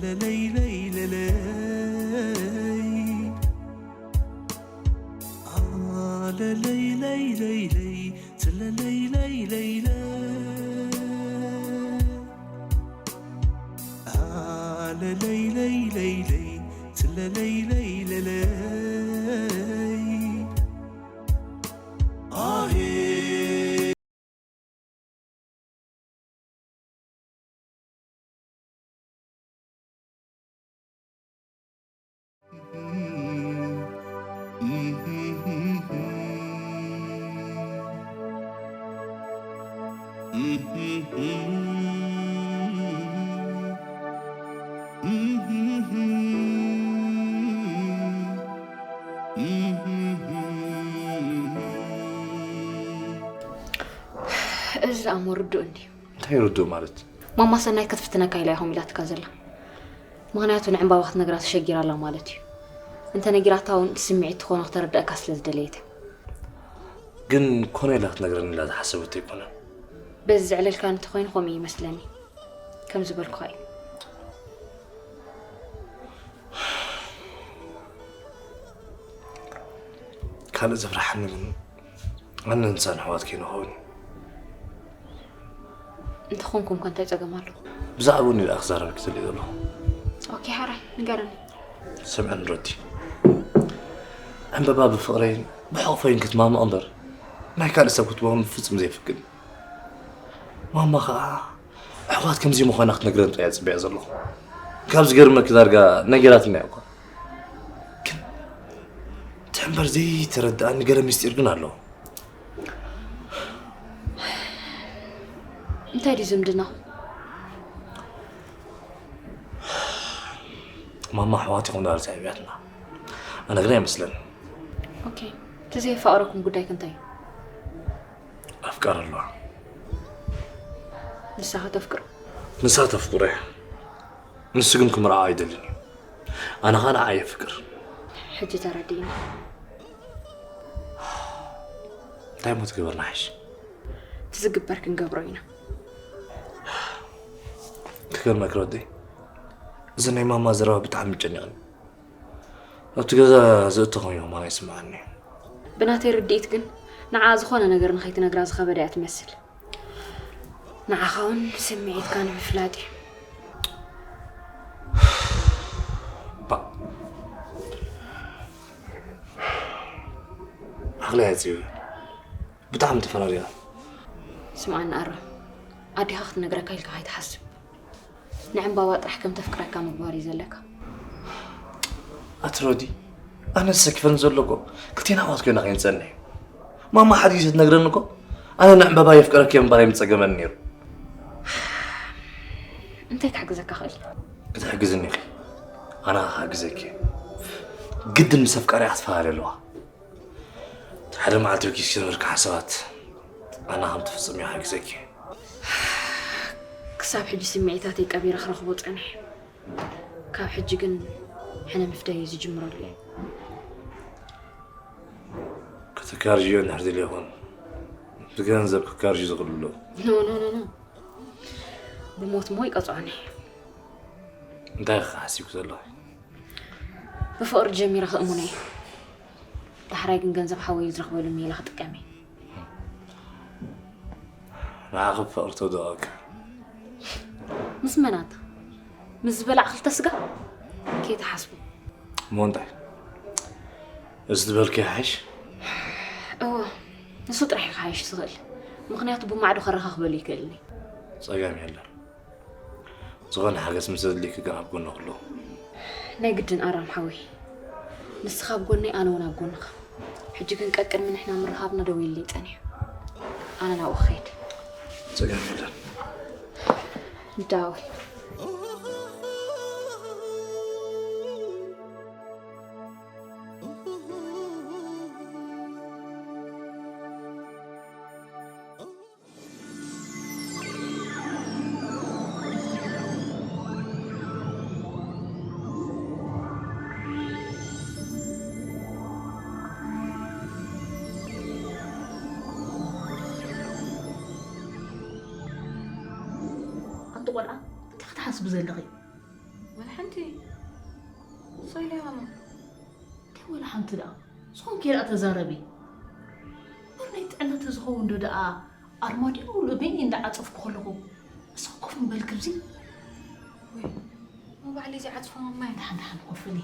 ለለይ ለይ ለለይ፣ አ፣ ለለይ ለይ ለይ ለይ፣ ትለለይ ለይ ለይ ለይ፣ አ፣ ለለይ ለይ ለይ ለይ፣ ትለለይ ለይ ለለይ፣ ኣሄ። እዚ ደኣ እሞ ርዱእ እንድዩ። እንታይ ርዱእ ማለት? ማማ ሰናይ ክትፍትነካ ኢላ ኢኹም ኢላትካ ዘላ። ምኽንያቱ ንዕምባባ ክትነግራ ተሸጊራ ኣላ ማለት እዩ። እንተ ነጊራታ እውን እቲ ስምዒት ትኾኖ ክተረድኣካ ስለ ዝደለየት። ግን ኮነ ኢላ ክትነግረኒ ኢላ ዝሓሰበቶ ኣይኮነን። በዚ ዘዕለልካኒ እንተኾይኑ ከምኡ እዩ ይመስለኒ። ከም ዝበልኩኻ እዩ። ካልእ ዘፍርሓኒ ግን ኣነ ንሳን ኣሕዋት ከይንኸውን። እንተኾንኩም ከ እንታይ ጸገም ኣለዎ? ብዛዕባኡ እየ ደኣ ክዛረበኪ ዝደሊ ዘለኹ። ኦኬ፣ ሓራይ ንገረኒ። ስምዕኒ ሮዲ፣ ዕምበባ ብፍቕረይን ብሕቑፈይን ክትማምቕ እምበር ናይ ካልእ ሰብ ክትበውን ብፍጹም ዘይፍቅድ። ማማ ኸኣ ኣሕዋት ከምዚ ምዃና ክትነግረን ጥራይ እየ ጽበያ ዘለኹ። ካብ ዝገርመኪ ዳርጋ ነጊራትና እያ እኳ። ግን እቲ እምበር ዘይተረድኣኒ ገለ ምስጢር ግን ኣሎ። እንታይ ድዩ ዝምድና? ማማ ኣሕዋት ኢኹም ዳርጋ ሰዒባትና። ኣነ ግን ኣይመስለንን። ኦኬ፣ እቲ ዘየፋቕረኩም ጉዳይ ከ እንታይ እዩ? ኣፍቃሪ ኣለዋ። ንሳ ከተፍቅር? ንሳ ተፍቅሮ እያ። ንሱ ግን ክምርዓው ኣይደልን እዩ። ኣነ ኸኣ ንዓኣ የፍቅር። ሕጂ ተረዲእኒ። እንታይ እሞ ትግበር ንሓይሽ? እቲ ዝግበር ክንገብሮ ኢና። ክገርመኪ ሮዲ፣ እዚ ናይ ማማ ዘረባ ብጣዕሚ ጨኒቕኒ። ኣብቲ ገዛ ዘእተኹም እዮም ኣነ ይስምዓኒ። ብናተይ ርድኢት ግን ንዓኣ ዝኾነ ነገር ንኸይትነግራ ዝኸበዳ እያ ትመስል። ንዓኻ እውን ስምዒትካ ንምፍላጥ እዩ። ባ-፣ ዓቕለይ ኣጽዩ። ብጣዕሚ ተፈራሪቓ። ስምዓኒ ኣረ፣ ኣዴኻ ክትነግረካ ኢልካ ከይትሓስብ። ንዕምባባ ጥራሕ ከም ተፍቅረካ ምግባር እዩ ዘለካ። ኣቲ ሮዲ፣ ኣነ ዝሰክፈኒ ዘሎ እኮ ክልቴና ኣሕዋት ኮይና ከይንጸንሕ እዩ። ማማ ሓደ ግዜ ትነግረኒ እኮ ኣነ ንዕምባባ የፍቅረኪ እየ ምባር ኣይምጸገመኒ ነይሩ። እንታይ ክሕግዘካ ክእል? ክትሕግዝኒ ኢኺ፣ ኣነ ኸኣ ክሕግዘኪ እየ። ግድን ምስ ኣፍቃሪኣ ክትፈላለ ኣለዋ። ሓደ መዓልቲ ብኪስ ዝነበርካ ሓሳባት ኣና ከም ትፍጽም እያ ሓግዘኪ። ክሳብ ሕጂ ስምዒታተይ ቀቢረ ክረኽቦ ጸኒሐ። ካብ ሕጂ ግን ሕነ ምፍዳይ እዩ ዝጅምረሉ እየ። ከተካርጅዮ እንድሕር ደልዮ ይኹን፣ ብገንዘብ ክካርጅ ዝኽእሉ ኣለዉ። ኖ፣ ኖ፣ ኖ፣ ኖ። ብሞት እሞ ይቀጽዖኒ። እንታይ ኢኻ ሓሲብኪ ዘለኺ? ብፍቕሪ ጀሚረ ክእምኖ እየ። ዳሕራይ ግን ገንዘብ ሓወይ ዝረኽበሉ ሜላ ክጥቀም እየ። ንዓኺ ብፍቕሪ ተውድቐኪ። ምስ መናት? ምስ ዝበላዕ ክልተ ስጋ? ከይትሓስቡ። እሞ እንታይ? እዚ ዝበልኪ ይሓይሽ? እወ፣ ንሱ ጥራሕ እዩ ክሓይሽ ዝኽእል። ምኽንያቱ ብማዕዶ ከረኻኽበሉ ይክእልኒ። ጸገም የለን። ዝኾነ ሓገዝ ምስ ዘድልየኪ ግን ኣብ ጎንኺ ኣለኹ። ናይ ግድን ኣራም ሓወይ። ንስኻ ኣብ ጎነይ፣ ኣነ እውን ኣብ ጎንኻ። ሕጂ ግን ቀቅድሚ ንሕና ምርኻብና ደዊሉለይ ጸኒሑ። ኣነ ናብኡ ክኸይድ። ጸገም የለን። ንደዋወል። ኣንቲ ቆልዓ፣ እንታይ ክትሓስቢ ዘለኺ? ወላ ሶይለ ማማ። እንታይ ወላ ሓንቲ ደኣ ዝኾንኪ ደኣ ተዛረቢ። እምበር ናይ ጥዕና ተዝኸውን ዶ ደኣ ኣርማድዮ ሙሉእ በይነይ እንዳዓጸፍኩ ከለኹ ንስኺ ኮፍ ምበልኪ ኣብዚ። ወይ፣ እሞ ባዕለይ ዘይዓጽፎ ማማ እየ። ደሓን ደሓን ኮፍ በሊ።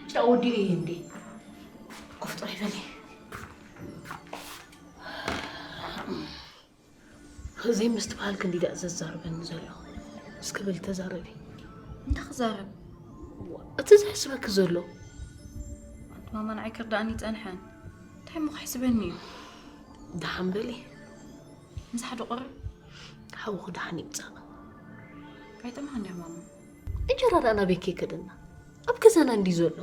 ሕጂ ደኣ ወዲኦ እየ እንዴ። ኮፍ ጥራይ በሊ። ዘይምስትብሃልኪ እንዲ ደኣ ዘዛርበኒ ዘሎ። እስኪ በሊ ተዛረቢ። እንታይ ክዛረብ? እቲ ዘሕስበኪ ዘሎ። ኣንቲ ማማ ንዓይ ክርድኣኒ ይጸንሐን። እንታይ እሞ ክሕስበኒ እዩ? ደሓን በሊ። ምስ ሓደ ቁርብ? ሓውኺ ደሓን ይምጻእ። ኣይጠማን እንድያ ማማ። እንጀራ ደኣ ናበይ ከይከደና? ኣብ ገዛና እንድዩ ዘሎ።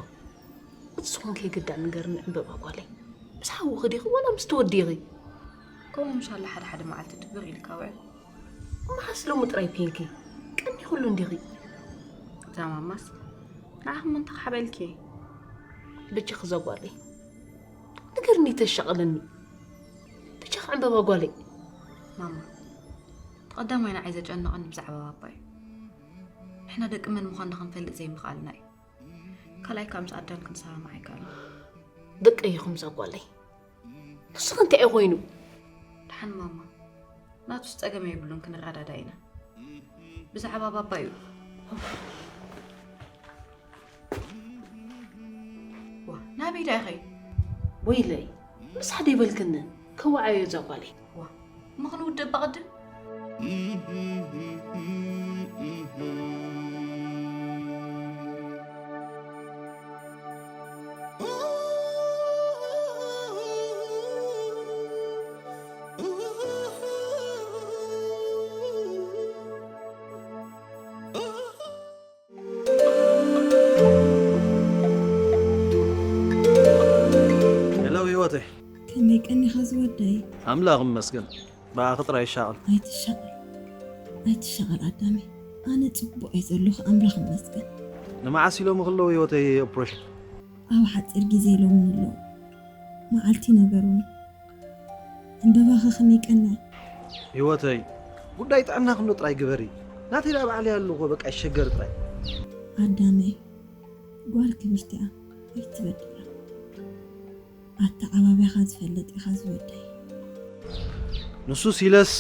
እቲ ዝኾንኪ ግዳ ንገርኒ ዕምበባ ጓለይ። ምስ ሓውኺ ዲኺ ዋላ ምስቲ ወዲኺ? ከምኡ ምሻላ ሓደ ሓደ መዓልቲ ድብር ኢልካ ውዕል። መዓስ ሎሚ ጥራይ ፔንኪ? ቀኒኹሉ እንዲኺ። እዛ ማማስ ንዓኹም እንታይ ክሓበልኪ? በጃኺ እዛ ጓለይ። ንገርኒ ተሻቕለኒ። በጃኺ ዕምበባ ጓለይ። ማማ፣ እቲ ቀዳማይ ንዓይ ዘጨነቐኒ ብዛዕባ ባባ እዩ። ንሕና ደቂ መን ምዃንና ክንፈልጥ ዘይምኽኣልና እዩ። ካልኣይ ከዓ ምስ ኣዳም ክንሰማማዕ ኣይከኣልናን። ደቂ ኢኹም እዛ ጓለይ። ንስኺ እንታይ እዩ ኮይኑ? ደሓን ማማ፣ ናቱስ ጸገም የብሉን፣ ክንረዳዳእ ኢና። ብዛዕባ ባባ እዩ። ዋ፣ ናበይ ደኣ ኢኺ? ወይለይ፣ ምስ ሓደ ይበልክኒ፣ ከዋዓዮ እዛ ጓለይ። ዋ፣ እሞ ክንውድእ እባ ቅድም። ሄሎ ህይወተይ። ከመይ ቀኒኻ ዝወደይ? ኣምላኽ ይመስገን። ብኣኺ ጥራይ ይሻቐል። ኣይትሻቐል፣ ኣይትሻቐል ኣዳመይ። ኣነ ጽቡቕ እየ ዘለኹ፣ ኣምላኽ ይመስገን። ንመዓስ ኢሎም ከለዉ ህይወተይ ኦፕሬሽን? ኣብ ሓጺር ግዜ ኢሎምኒ ኣለዉ። መዓልቲ ይነገሩኒ። ዕምበባኸ ከመይ ቀንዐ? ህይወተይ፣ ጉዳይ ጥዕናኺ እንዶ ጥራይ ግበሪ። ናተይ ደኣ ባዕለይ ኣለኹ፣ በቃ ይሸገር ጥራይ። ኣዳመይ፣ ጓል ክብርቲ እያ፣ ኣይትበድላ። ኣተዓባብያኻ ዝፈልጥ ኢኻ ዝወደይ። ንሱስ ኢለስ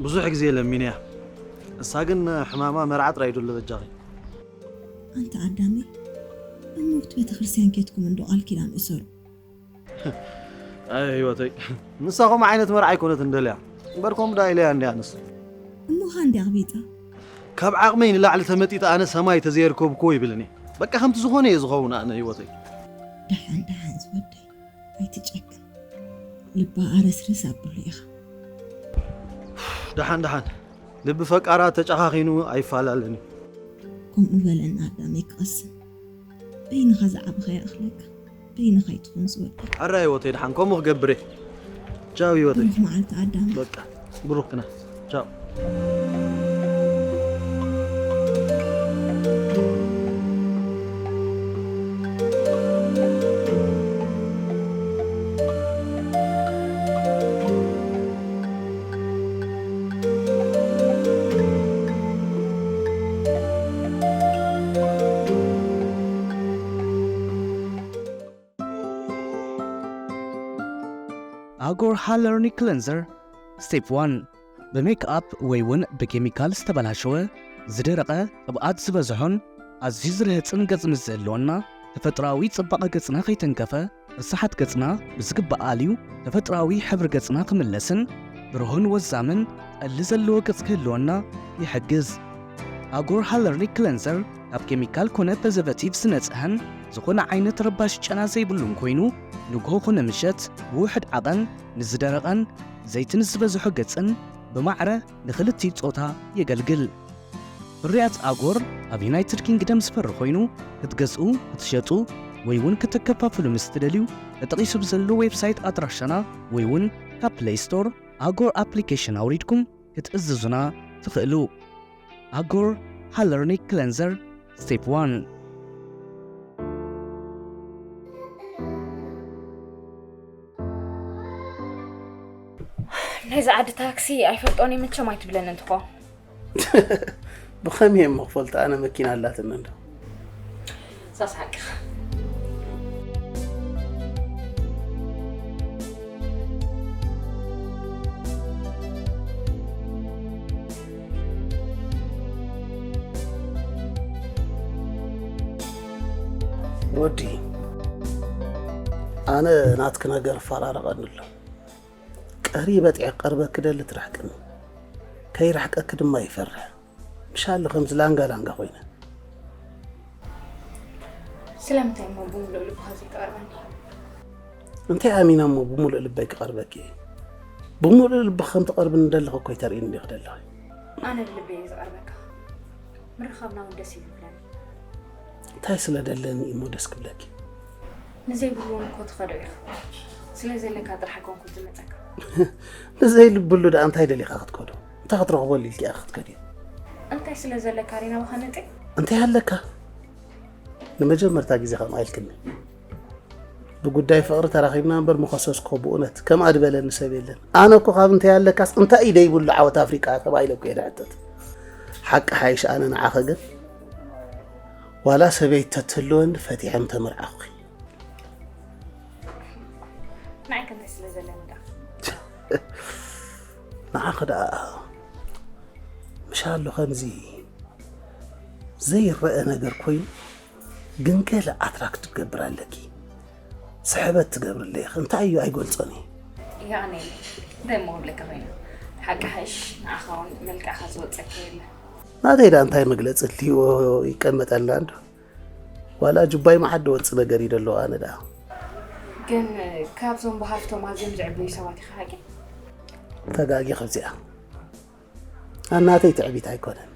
ብዙሕ ግዜ ለሚነያ። እሳ ግን ሕማማ መርዓ ጥራይ እዩ ደሎ በጃኺ። ኣንታ ኣዳመይ፣ እሞ ኣብቲ ቤተክርስትያን ኬድኩም እንዶ ቃል ኪዳን እሰሩ። ኣይ ህይወተይ፣ ንሳ ከምኡ ዓይነት መርዓ ኣይኮነትን ደልያ። እምበር ከምኡ ደኣ ኢለያ እንድያ ኣነስ። እሞ ኸኣ እንድያ ኣቕቢጣ። ካብ ዓቕመይ ንላዕሊ ተመጢጠ ኣነ ሰማይ ተዘየርከብክዎ ይብልን እየ። በቃ ከምቲ ዝኾነ እየ ዝኸውን ኣነ ህይወተይ። ደሓን ደሓን ዝወደይ፣ ኣይትጨክን። ልባ ኣረስርስ ኣብሎ ኢኻ። ደሓን ደሓን። ልቢ ፈቃራት ተጨኻኺኑ ኣይፈላለን እዩ። ከምኡ በለና ኣዳመይ ክቐስን። በይንኻ ዝዓበኻ ይኣኽለካ። በይንኻ ኣይትኹን ዝወደይ። ሕራይ ህይወተይ፣ ደሓን ከምኡ ክገብር እየ። ቻው ህይወተይ። ብሩኽ መዓልቲ ኣዳመይ። በቃ ብሩኽ ግና። ቻው። ኣጎር ሃለርኒ ክለንዘር ስቴፕ ዋን። ብሜክኣፕ ወይ እውን ብኬሚካል ዝተበላሸወ፣ ዝደረቐ፣ ቅብኣት ዝበዝሖን ኣዝዩ ዝርህጽን ገጽ ምስ ዝህልወና፣ ተፈጥሮኣዊ ጽባቐ ገጽና ከይተንከፈ፣ ርሳሓት ገጽና ብዝግባእ ኣልዩ ተፈጥሮኣዊ ሕብሪ ገጽና ክምለስን ብሩህን ወዛምን ጠሊ ዘለዎ ገጽ ክህልወና ይሕግዝ። ኣጎር ሃለርኒ ክለንዘር ካብ ኬሚካል ኮነ ፕሪዘርቬቲቭ ዝነጽሀን ዝኾነ ዓይነት ረባሺ ጨና ዘይብሉን ኮይኑ፣ ንግሆ ኮነ ምሸት ብውሑድ ዓቐን ንዝደረቐን ዘይቲ ንዝበዝሖ ገጽን ብማዕረ ንኽልቲኡ ጾታ የገልግል። ፍርያት ኣጎር ኣብ ዩናይትድ ኪንግደም ዝፈሪ ኮይኑ፣ ክትገዝኡ፣ ክትሸጡ ወይ እውን ክትከፋፍሉ ምስ ትደልዩ፣ ተጠቒሱ ብዘሎ ዌብሳይት ኣድራሻና ወይ እውን ካብ ፕለይ ስቶር ኣጎር ኣፕሊኬሽን ኣውሪድኩም ክትእዝዙና ትኽእሉ። ኣጎር ሃለርኒክ ክለንዘር ስቴፕ ዋን። ናይዚ ዓዲ ታክሲ ኣይፈልጦን እየ፣ ምቸም ኣይትብለኒ እንትኾ። ብኸመይ እየ እሞ ክፈልጦ፣ ኣነ መኪና ኣላትኒ እንዶ። ሳስ ሓቅኻ። ሮዲ፣ ኣነ ናትኪ ነገር ፈራረቐኒ ኣሎ። ቀሪበ ጥዕቕ ቀርበኪ ደሊ ትርሕቅኒ፣ ከይርሕቀኪ ድማ ይፈርሕ። ምሻሉ ከምዚ ላንጋ ላንጋ ኮይነ። ስለምንታይ እሞ ብምሉእ ልብኻ ዘይትቐርበኒ? እንታይ ኣሚነ እሞ ብምሉእ ልበይ ክቐርበኪ እየ? ብምሉእ ልብኺ ከም ትቐርብኒ ደለኺ እኮ ይተርእይኒ ዲኺ ደለኺ። ኣነ ብልበይ እየ ዝቐርበካ። ምርኻብና እውን ደስ እዩ ዝብለኒ። እንታይ ስለ ደለኒ እዩ እሞ ደስ ክብለኪ? ንዘይብሉ እውን እኮ ትኸዶ ኢኻ። ስለ ዘለካ ጥራሕ ኣይኮንኩን ዝመፀካ። ንዘይልብሉ ደኣ እንታይ ደሊኻ ክትከዶ? እንታይ ክትረኽበሉ ኢልኪ ኢኻ ክትከድዮ? እንታይ ስለ ዘለካ ሪና ብኸነጢ? እንታይ ኣለካ? ንመጀመርታ ግዜ ከምኣ ኢልክኒ። ብጉዳይ ፍቕሪ ተራኺብና እምበር ምኸሰስኮ ብእውነት ከምኣ ዝበለኒ ሰብ የለን። ኣነ እኮ ካብ እንታይ ኣለካስ እንታይ እዩ ደይብሉ ዓወት ኣፍሪቃ ተባሂለ እኮ እየ ዝሕተት። ሓቂ ሓይሽ ኣነ ንዓኸ ግን ዋላ ሰበይቲ ተትህልወኒ ፈቲሐ ምተመርዓኹኺ። ንዓይ ከ እንታይ ስለ ዘለኒ ዳ? ንዓኺ ደኣ ምሻሎ ከምዚ ዘይረአ ነገር ኮይኑ ግን ገለ ኣትራክት ትገብር ኣለኪ። ስሕበት ትገብርለይ ኢኺ። እንታይ እዩ ኣይገልጾን እየ። ያኔ ደሞ ክብለካ ኮይነ ሓቂ ሓይሽ ንዓኻ እውን መልክዕኻ ዝወፀካ የለ። ናተይ ደኣ እንታይ መግለጺ እልዎ ይቀመጠልና እንዶ። ዋላ ጁባይ መዓድ ወጽእ ነገር እዩ ደሎ ኣነ ደኣ። ግን ካብዞም ብሃፍቶም ኣዝዮም ዝዕበዩ ሰባት ኢኻ ሓቂ? ተጋጊ ከብዚኣ ኣናተይ ትዕቢት ኣይኮነን።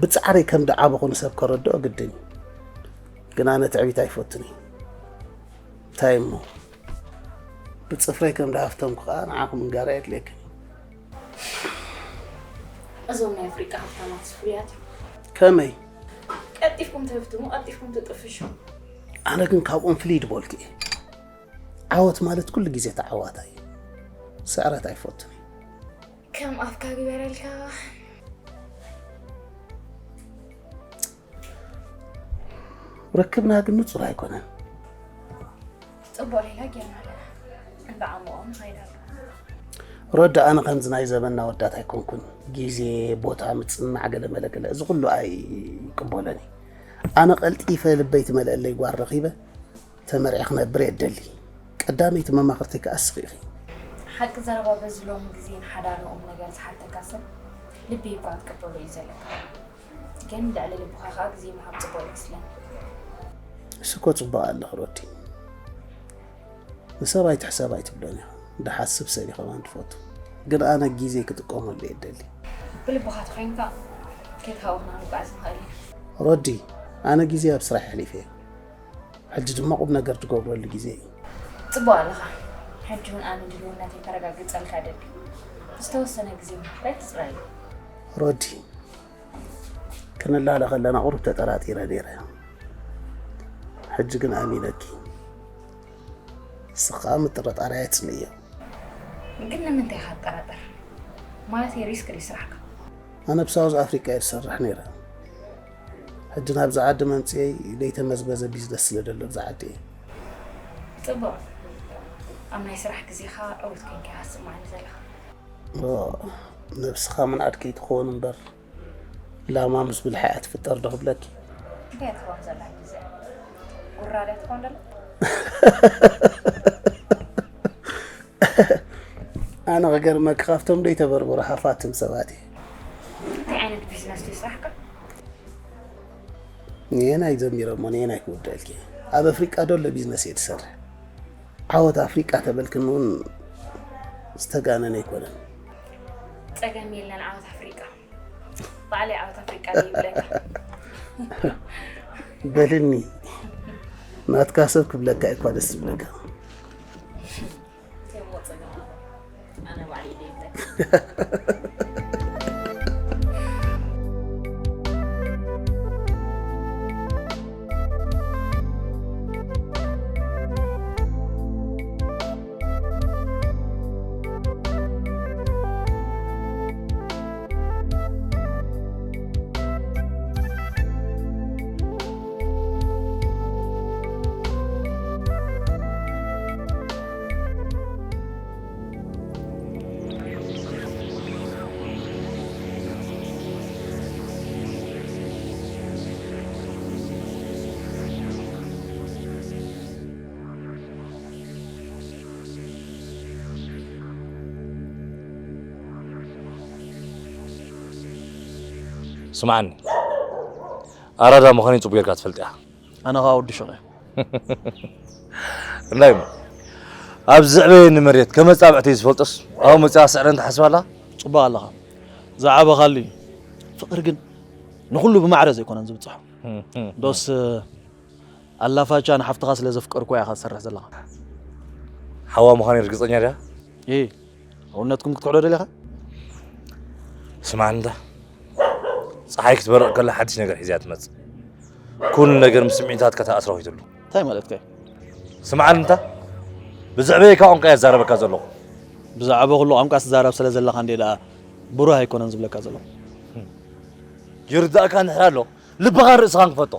ብጻዕረይ ከም ደዓበኹ ንሰብ ከረድኦ ግድን እዩ። ግን ኣነ ትዕቢት ኣይፈቱን እዩ። እንታይ እሞ ብጽፍረይ ከም ደሃፍቶም ከዓ ንዓኹም እንጋራ የድልየክን እዩ። እዞም ናይ ኣፍሪቃ ሃብታማት ፍሉያት እዮም። ከመይ? ቀልጢፍኩም ትህፍትሙ፣ ቀልጢፍኩም ትጥፍሹ። ኣነ ግን ካብኦም ፍልይ ድበልኩ እየ። ዓወት ማለት ኩሉ ግዜ ተዓዋታይ እዩ። ስዕረት ኣይፈቱን እየ። ከም ኣፍካ ግበረልካ። ርክብና ግን ንጹር ኣይኮነን። ጽቡቕ ሌላ ጌርና ኣለና። እንዳ ዓሞኦም ንኸይድ ኣለና። ሮዳ ኣነ ከምዚ ናይ ዘበንና ወዳት ኣይኮንኩን። ግዜ፣ ቦታ፣ ምጽንናዕ ገለ መለ ገለ እዚ ኩሉ ኣይቅበሎን እየ። ኣነ ቀልጢፈ ልበይ ትመልአለይ ጓል ረኺበ ተመርዒ ክነብር እየ እደሊ። ቀዳመይቲ መማኽርተይ ከኣ እስኺ ኢኺ። ሓቂ ዘረባ በዚ ሎሚ ግዜ ንሓዳር ንቑም ነገር ዝሓተካ ሰብ ልቢ እኳ ክትቅበሎ እዩ ዘለካ። ግን ልዕሊ ልብኻ ከኣ ግዜ ምሃብ ጽቡቕ ይመስለኒ። እሱ እኮ ጽቡቕ ኣለኺ ሮዲ። ንሰብ ኣይትሕሰብ ኣይትብሎን ኢኻ። ድሓስብ ሰብ እዩ ከማን ትፈቱ። ግን ኣነ ግዜ ክጥቀመሉ እየ እደሊ። ብልብኻ ተኾይንካ ከይተሃወኽና ንጓዓዝ ንኽእል ኢና። ሮዲ፣ ኣነ ግዜ ኣብ ስራሕ ኣሕሊፈ እየ። ሕጂ ድማ ቁም ነገር ትገብረሉ ግዜ እዩ። ጽቡቕ ኣለኻ። ሕጂ እውን ኣነ ድልውነተይ ከረጋግጸልካ እደሊ። ዝተወሰነ ግዜ ምሃብካ ኣይትጽረኒ። ሮዲ፣ ክንላለ ከለና ቁሩብ ተጠራጢረ ነይረ። ሕጂ ግን ኣሚነኪ። ንስኻ ምጥርጣር ኣየጽልእዮ። ግን ንምንታይ ኢኻ ትጠራጠር? ማለተይ ሪስክ ድዩ ስራሕካ? ኣነ ኣብ ሳውዝ ኣፍሪቃ እየ ዝሰርሕ ነይረ። ሕጂ ናብዚ ዓዲ መምፅኤይ ዘይተመዝበዘ ቢዝነስ ስለ ደሎ ኣብዚ ዓዲ እየ። ጽቡቕ። ኣብ ናይ ስራሕ ግዜኻ ዕዉት ኮንካ ኢኻ ትስምዓኒ ዘለኻ። ኦ፣ ነብስኻ ምንኣድ ከይትኸውን እምበር ላማ ምስ ብልሓ እያ ትፍጠር ዶ ክብለኪ? እንታይ እያ ትኸውን ዘላ ግዜ? ጉራ ድያ ትኸውን ዘላ? ኣነ ክገርመኪ ካብቶም ዘይተበርበሩ ሃፋትም ሰባት እየ። እንታይ ዓይነት ቢዝነስ ድዩ ስራሕካ? ንየናይ ጀሚረ እሞ ንየናይ ክውድአልኪ? ኣብ ኣፍሪቃ ዶ ኣሎ ቢዝነስ እየ ትሰርሕ? ዓወት ኣፍሪቃ ተበልክኒ እውን ዝተጋነነ ኣይኮነን። ጸገም የለን ዓወት ኣፍሪቃ። ባዕለይ ዓወት ኣፍሪቃ ድየ ይብለካ። በልኒ ናትካ ሰብ ክብለካ እኳ ደስ ዝብለካ። እንታይ እሞ ጸገም ኣሎ? ኣነ ባዕለይ ድየ ይብለካ። ስምዓኒ፣ ኣራዳ ምዃነይ ጽቡቕ ጌርካ ትፈልጥ ኢኻ። ኣነ ኸኣ ወዲ ሹቕ እየ። እንታይ እሞ፣ ኣብ ዝዕበየኒ መሬት ከም መጻብዕቲ ዝፈልጦስ፣ ኣብኡ መጺኣ ስዕረን ትሓስብ ኣላ? ጽቡቕ ኣለኻ። ዝዓበኻሉ እዩ። ፍቕሪ ግን ንኹሉ ብማዕረ ዘይኮነን ዝብጽሖ። ዶስ ኣላፋቻ ንሓፍትኻ ስለ ዘፍቀርኩ ኢኻ ትሰርሕ ዘለኻ። ሓዋ ምዃነይ ርግጸኛ ድያ? እየ። እውነትኩም ክትክሕዶ ደሊኻ? ስምዓኒ እንታ፣ ጸሓይ ክትበርቕ ከላ ሓድሽ ነገር ሒዛ እያ ትመጽእ። ኩሉ ነገር ምስ ስምዒታትካ ተኣስራዊትሉ። እንታይ ማለትካ እዩ? ስምዓኒ እንታ፣ ብዝዕበየካ ቋንቋ እየ ዝዛረበካ ዘለኹ። ብዛዕባ ኩሉ ቋንቋ ትዛረብ ስለ ዘለኻ እንዴ ደኣ ብሩህ ኣይኮነን ዝብለካ ዘለኹ። ይርዳእካ እንድሕር ኣሎ፣ ልብኻን ርእስኻን ክፈቶ።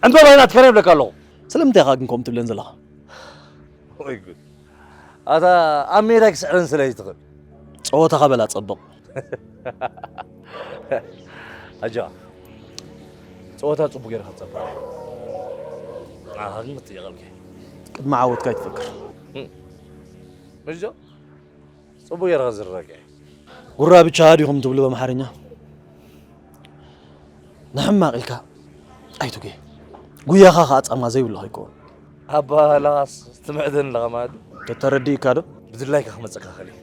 ዕምባባይ ናትካ እየ ይብለካ ኣለኹ። ስለምንታይ ኢኻ ግን ከምኡ ትብለን ዘለኻ? ወይ ጉድ። ኣታ ኣብ ሜዳ ክስዕረን ስለ ይትኽእል። ጸወታኻ በላ ጸብቕ። ኣጆኻ። ጸወታ ጽቡቕ ጌርካ ትጸብቕ። ንዓኻ ግን ክትጥየቐልካ እየ። ቅድሚ ዓወትካ ኣይትፈክር። እም። ምሽ ዶ? ጽቡቕ ጌርካ ዝረገ። ጉራ ብቻ ዲኹም ትብሉ በምሓርኛ? ንሕማቕ ኢልካ ኣይትጉየ። ጉያኻ ኸኣ ጻማ ዘይብሉ ከይከውን። ኣባህላኻስ ትምዕደኒ ኣለኻ ማለት ድዩ? ተተረዲእካ ዶ? ብድላይካ ክመጸካ ክእል እየ።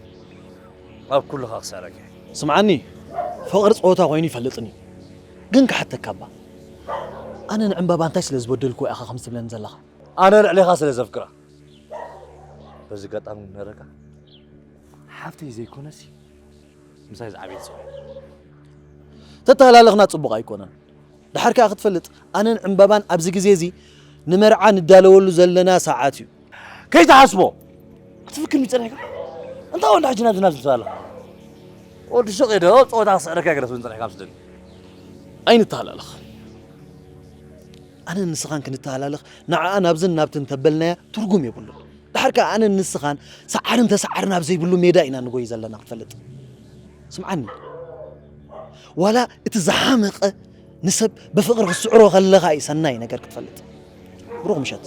ኣብ ኩሉ ኸኣ ክስዕረካ እየ። ስምዓኒ፣ ፍቕሪ ጸወታ ኮይኑ ይፈልጥኒ። ግን ክሓተካ እባ። ኣነ ንዕምባባ እንታይ ስለ ዝበደልኩ ኢኻ ከምዚ ትብለኒ ዘለኻ? ኣነ ልዕሌኻ ስለ ዘፍቅራ። በዚ ኣጋጣሚ ክነግረካ፣ ሓፍተይ ዘይኮነሲ፣ ምሳይ ዝዓበየት ሰው እያ። ተተሃላለኽና ጽቡቕ ኣይኮነን። ደሓር ከኣ ክትፈልጥ፣ ኣነን ዕምባባን ኣብዚ ግዜ እዚ ንመርዓ ንዳለወሉ ዘለና ሰዓት እዩ። ከይትሓስቦ! ክትፍክር ምጸኒሕካ? እንታይ ወንዳ ሕጂ ናብዚ ናብዚ ትብል ኣለኻ? ወዲ ሹቕ እየ ዶ ጸወታ ክስዕረካ ገለ ትብል ጸኒሕካ ምስ ደሊ። ኣይንተሃላለኽ። ኣነን ንስኻን ክንተሃላለኽ፣ ንዓኣ ናብዝን ናብትን ተበልናያ ትርጉም የብሉን። ደሓር ከኣ ኣነን ንስኻን ሰዓርን ተሰዓርን ኣብ ዘይብሉ ሜዳ ኢና ንጎይ ዘለና ክትፈልጥ። ስምዓኒ። ዋላ እቲ ዝሓመቐ ንሰብ ብፍቕሪ ክትስዕሮ ከለኻ እዩ ሰናይ ነገር ክትፈልጥ። ብሩኽ ምሸት።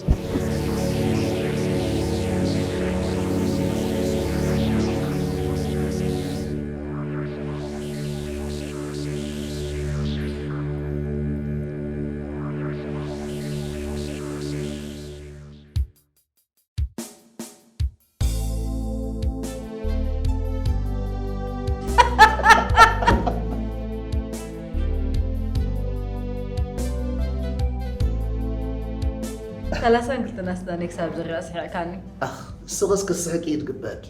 ሰላሳን ክልተን ኣስናነይ ክሳብ ዝርኣ ስሒቕካኒ። ኣኽ፣ ንስኽስ ክትስሕቂ እዩ ዝግበኣኪ።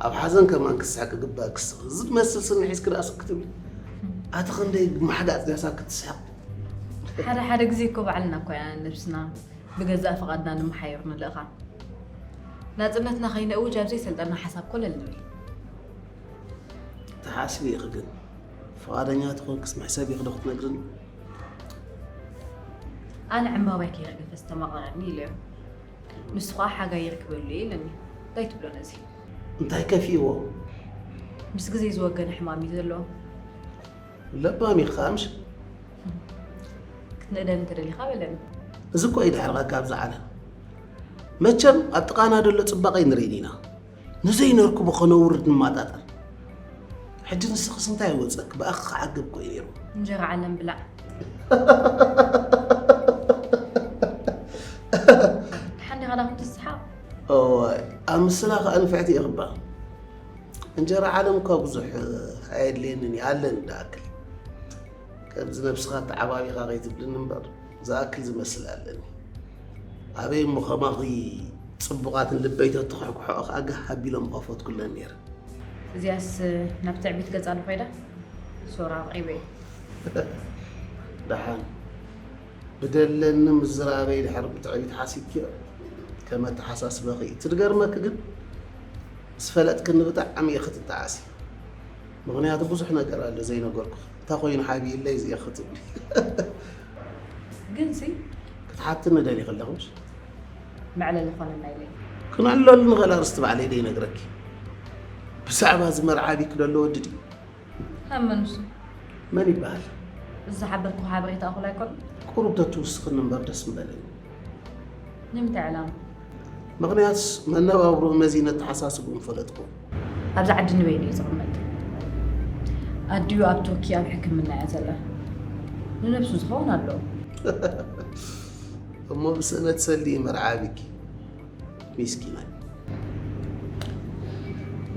ኣብ ሓዘን ከማን ክትስሕቂ ይግበኣኪ። ንስኺ እዚ ዝመስል ስኒ ሒዝኪ ደኣ ስቕ ክትብሊ? ኣቲ ክንደይ ብማሕጋጽ ድያሳ ክትስሕቕ? ሓደ ሓደ ግዜ እኮ ባዕልና እኮ ኢና ነብስና ብገዛእ ፍቓድና ንመሓየር ንልእኻ። ናጽነትና ከይነእውጅ ኣብ ዘይሰልጠና ሓሳብ ኮለል ንብል። ትሓስቢ ኢኺ ግን ፍቓደኛ ተኾንክስ መሕሰቢኺ ዶ ክትነግርኒ? ኣነ ዕምባባይ ከይረገፈ ዝተማቐረኒ ኢለዮ። ንሱ ኸኣ ሓጋይ ይርክበሉ እየ ኢለኒ። እንታይ ትብሎ ነዚ? እንታይ ከፊእዎ? ምስ ግዜ ዝወገነ ሕማም እዩ ዘለዎ። ለባም ኢኺ ኸኣ ምሽ? ክትንእደኒ እንተ ደሊኻ በለኒ። እዚ እኮ እዩ ድሕርኻ ካብዛ ዓለም። መቸም ኣብ ጥቓና ዘሎ ጽባቐ ኣይንርእን ኢና። ንዘይነርክቦ ከነውርድ ንማጣጠር። ሕጂ ንስኽስ እንታይ ይወጸኪ? ብኣኺ ክዓግብ እኮ እዩ ነይሩ። እንጀራ ዓለም ብላዕ። ደሓን ዲኻ ዳኹም ትስሓቕ? እዋይ፣ ኣብ ምስላ ከኣ ንፍዕቲ ኢኺ እባ። እንጀራ ዓለም እኳ ብዙሕ ኣየድልየንን እዩ፣ ኣለኒ ዝኣክል። ከምዚ ነብስኻ ኣተዓባቢኻ ከይትብልኒ እምበር ዝኣክል ዝመስል ኣለኒ። ኣበይ እሞ ከማኺ ጽቡቓትን ልበይ ተትኹሕኩሕኦ ከኣ ጋህ ኣቢሎም ምኸፈትኩለን ነይረ። እዚኣስ ናብ ትዕቢት ገጻ ዶ ኸይዳ? ሶር ኣብቒበ እየ። ደሓን ብደለኒ ምዝራበይ ድሕሪ ብትዕቢት ሓሲብክዮ ከም ኣተሓሳስባኺ እዩ። እቲ ዝገርመኪ ግን ምስ ፈለጥክኒ ብጣዕሚ ኢኺ ትጠዓሲ። ምኽንያቱ ብዙሕ ነገር ኣሎ ዘይነገርኩኺ። እንታይ ኮይኑ ሓቢእለይ እዚ ኢኺ ትብሊ። ግንሲ ክትሓትኒ ደሊኺ ኣለኺ ምሽ? መዕለሊ ኮነና ኢለ እየ። ክነዕልለሉ ንኽእል ኣርእስቲ ባዕለይ ዶ ይነግረኪ? ብዛዕባ እዚ መርዓ ኣቢኪ ዘሎ ወዲ ድዩ? መን መን ንሱ? መን ይበሃል? እዚ ዝሓበርክዎ ሓበሬታ እኹል ኣይኮነን። ቁሩብ ተትውስኽኒ እምበር ደስ ምበለኒ። ንምንታይ ዕላማ? ምኽንያቱስ መነባብርኡ መዚነ ኣተሓሳስብኡ ምፈለጥክዎን። ኣብዚ ዓዲ ንበይኑ እዩ ዝቕመጥ። ኣዲኡ ኣብ ቱርኪ ኣብ ሕክምና እያ ዘላ። ንነብሱ ዝኸውን ኣለዎ። እሞ ብስእነት ሰሊ መርዓ ቢኪ ሚስኪናይ።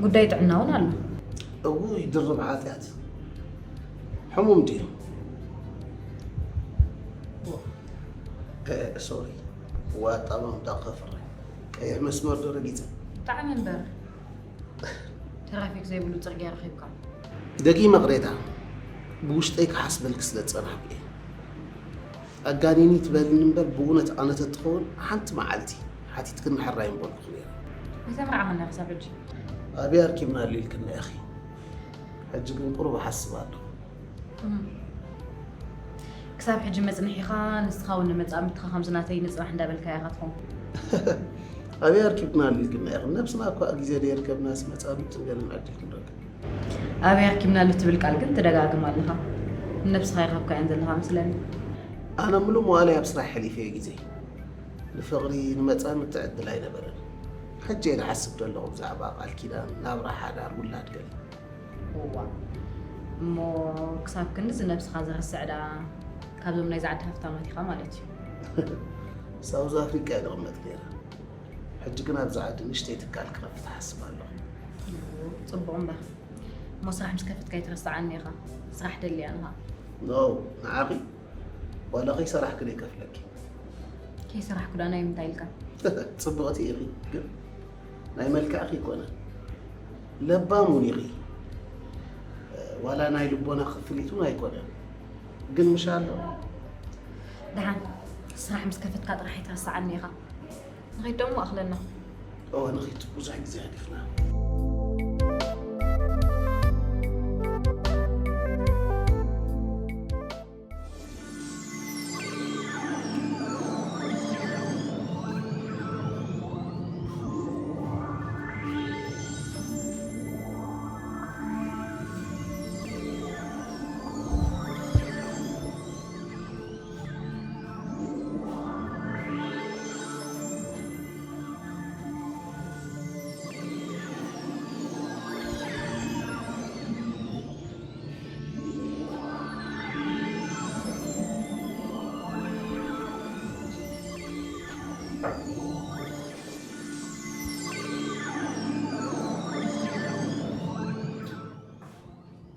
ጉዳይ ጥዕና እውን ኣሎ። እውይ ድርብ ሓጢኣት። ሕሙም ድዩ? ሶሪ፣ ዋጣ ማምጣ ከፍረ ቀይሕ መስመር ዶ ረጊፀ? ብጣዕሚ እምበር። ትራፊክ ዘይብሉ ፅርግያ ረኺብካ። ደጊመ ቅሬታ ብውሽጠይ ክሓስበልኪ ስለ ዝፀናሕኩ እየ። ኣጋኒኒ ትበልኒ እምበር ብእውነት ኣነ ተትኸውን ሓንቲ መዓልቲ ሓቲትክኒ ሕራይ ምበልኩ ነይረ። ኣይተምርዓኸና ክሳብ ሕጂ። ኣበይ ኣርኪብና ኣሉ ኢልክና ኢኺ። ሕጂ ግን ቁሩብ እሓስብ ኣለኹ። ክሳብ ሕጂ መፅንሒኻ ንስኻ እውን ንመፃምድትኻ ከምዚ ናተይ ንፅናሕ እንዳበልካ ኢኻ ትኸውን። ኣበይ ኣርኪብክና ኣሉ ኢልክና ኢኺ። ነብስና እኳ ግዜ ደየርከብናስ መፃምድትን ገለን ዕድል ክንረክብ። ኣበይ ኣርኪብና ኣሉ ትብል ቃል ግን ትደጋግም ኣለኻ። ንነብስኻ ይኸብካያን ዘለኻ መስለኒ። ኣነ ምሉእ መዋእለይ ኣብ ስራሕ ሕሊፈዮ ግዜ ንፍቕሪ ንመፃምድቲ ዕድል ኣይነበረን። ሕጂ እየ ዝሓስብ ዘለኹ ብዛዕባ ቃል ኪዳን ናብራ ሓዳር ውላድ ገለ። እዋ እሞ ክሳብ ክንድዚ ነብስኻ ዘረስዕ ደኣ ካብዞም ናይዛ ዓዲ ሃፍታማት ኢኻ ማለት እዩ። ሳውዝ ኣፍሪቃ እየ ዝቕመጥ ነይረ። ሕጂ ግን ኣብዚ ዓዲ ንእሽተይ ትካል ክኸፍት እሓስብ ኣለኹ። ጽቡቕ እምበር እሞ ስራሕ ምስ ከፈትካ ኣይትረስዓኒ ኢኻ። ስራሕ ደልያ ንኻ። ኖ ንዓኺ ዋላ ከይሰራሕኪ ዘይከፍለኪ። ከይሰራሕኩ ደኣ ናይ ምንታይ ኢልካ? ጽብቕቲ ኢኺ ግን ናይ መልክዕኺ ኣይኮነን። ለባም እውን ኢኺ። ዋላ ናይ ልቦና ክፍሊት እውን ኣይኮነን። ግን ምሽ ኣሎ። ደሓን ስራሕ ምስ ከፈትካ ጥራሕ ኣይትረስዓኒ ኢኻ። ንኸይድ ደሞ ኣኽለና። እወ ንኺድ ብዙሕ ግዜ ገዲፍና።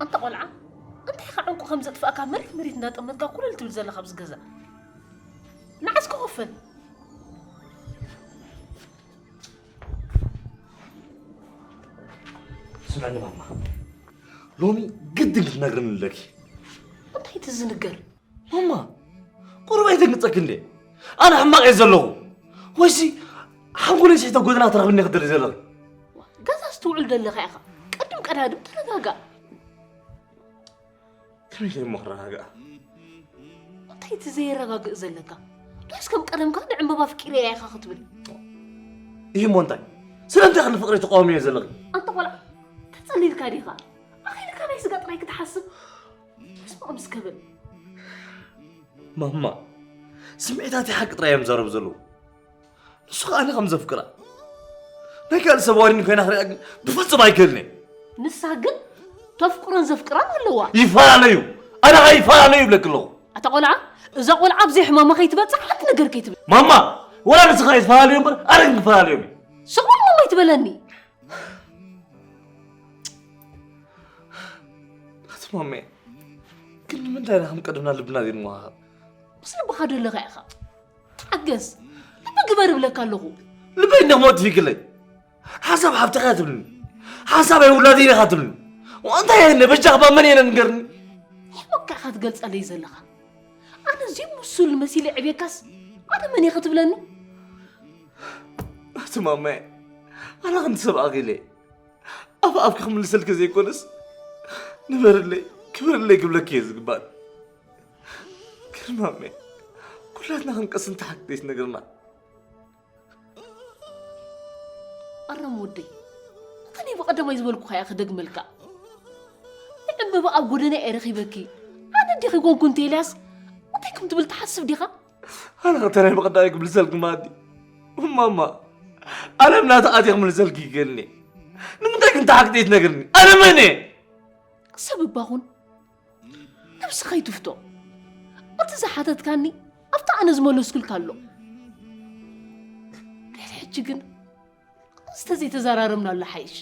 ኣንታ ቆልዓ፣ እንታይ ኢኻ ዕንቁ ከም ዘጥፋእካ መሬት መሬት እንዳጠመትካ ኩለል ትብል ዘለኻ ኣብዚ ገዛ? ንዓስ ክኸፈል። ስምዕኒ ማማ፣ ሎሚ ግድን ክትነግርኒ ኣለኪ። እንታይ እቲ ዝንገር? ማማ፣ ቁሩብ ኣይተግንጸኪ እንዴ? ኣነ ሕማቕ እየ ዘለኹ። ወይሲ ሓንጎለይ ስሒተ ጎደና ትረኽብኒ ክትደሊ ዘለኺ? ገዛ ዝትውዕል ዘለኻ ኢኻ። ቅድም ቀዳድም ተረጋጋእ። ከመይ ኢለ እሞ ክረጋጋእ? እንታይ እቲ ዘየረጋግእ ዘለካ? ዶስ ከም ቀደምካ ንዕምበባ ኣፍቂረያ ኢኻ ክትብል? ይህ እሞ እንታይ? ስለምንታይ ከ ንፍቕረይ ትቃወምዮ ዘለኺ? ኣንታ ቆልዓ፣ ተጸሊልካ ዲኻ? ኣኺልካ ናይ ስጋ ጥራይ ክትሓስብ? ተስማዕ ምስ ከብል። ማማ፣ ስምዒታተይ ሓቂ ጥራይ እዮም ዘረብ ዘለዉ። ንሱ ኸኣ ኣነ ከም ዘፍቅራ ናይ ካልእ ሰብ ዋኒን ኮይና ክሪኣ ግን ብፍጹም ኣይክእልን እየ። ንሳ ግን ተፍቅሮን ዘፍቅራን ኣለዋ። ይፈላለዩ። ኣነ ኸኣ ይፈላለዩ ይብለኪ ኣለኹ። ኣታ ቆልዓ፣ እዛ ቆልዓ ኣብ ዘይሕማማ ከይትበጽሕ ሓንቲ ነገር ከይትብል። ማማ፣ ወላ ንስኻ ይፈላለዩ እምበር ኣነ ግን ክፈላለዮም እየ። ስቕ በል ማማ ኣይትበለኒ። ኣቲ ማመ፣ ግን ንምንታይ ኢና ከም ቀደምና ልብና ዘይንወሃሃብ? ምስ ልብኻ ደለኻ ኢኻ። ተዓገስ። ልቢ ግበር እብለካ ኣለኹ። ልበይ እንደሞ ትፊክለይ። ሓሳብ ሓብትኻ ትብልኒ። ሓሳብ ኣይውላድን ኢኻ ትብልኒ። እንታይ እየ እነ በጃኻ ባመን እየ ንገርኒ። ሕመካ ኢኻ ትገልጸለይ ዘለኻ። ኣነ እዚ ሙሱል መሲለ ዕብየካስ ኣነ መን እየ ክትብለኒ? ኣቲ ማማየ፣ ኣነ ከምቲ ሰብ ኣኺለ ኣፍ ኣፍኪ ክምልሰልኪ ዘይኮነስ ንበርለይ ክበርለይ ክብለኪ እየ ዝግባእ። ግን ማሜ፣ ኩላትና ክንቀስን ተሓግደይስ ነግርና። ኣረም ወደይ፣ እታ ናይ ብቐደማይ ዝበልኩኻ እያ ክደግመልካ። ንዕምበባ ኣብ ጎደና እየ ረኺበኪ። ኣነ ዲኺ ኮንኩ እንተ ኢልያስ እንታይ ከም ትብል ትሓስብ ዲኻ? ኣነ ኸ እንታይ ናይ ብቐዳማይ ክምልሰልኪ ማዲ? እማማ፣ ኣነ ብ ናታ ኣትየ ክምልሰልኪ ይክእልኒ። ንምንታይ ግን ተሓግደይ ትነግርኒ? ኣነ መን እየ? ሰብ እባ ኹን። ነብስኻ ኣይትፍቶ። እቲ ዝሓተትካኒ ኣብታ ኣነ ዝመለስኩልካ ኣሎ። ድሕሪ ሕጂ ግን እዚ ተዘይተዘራረብናሉ ሓይሽ።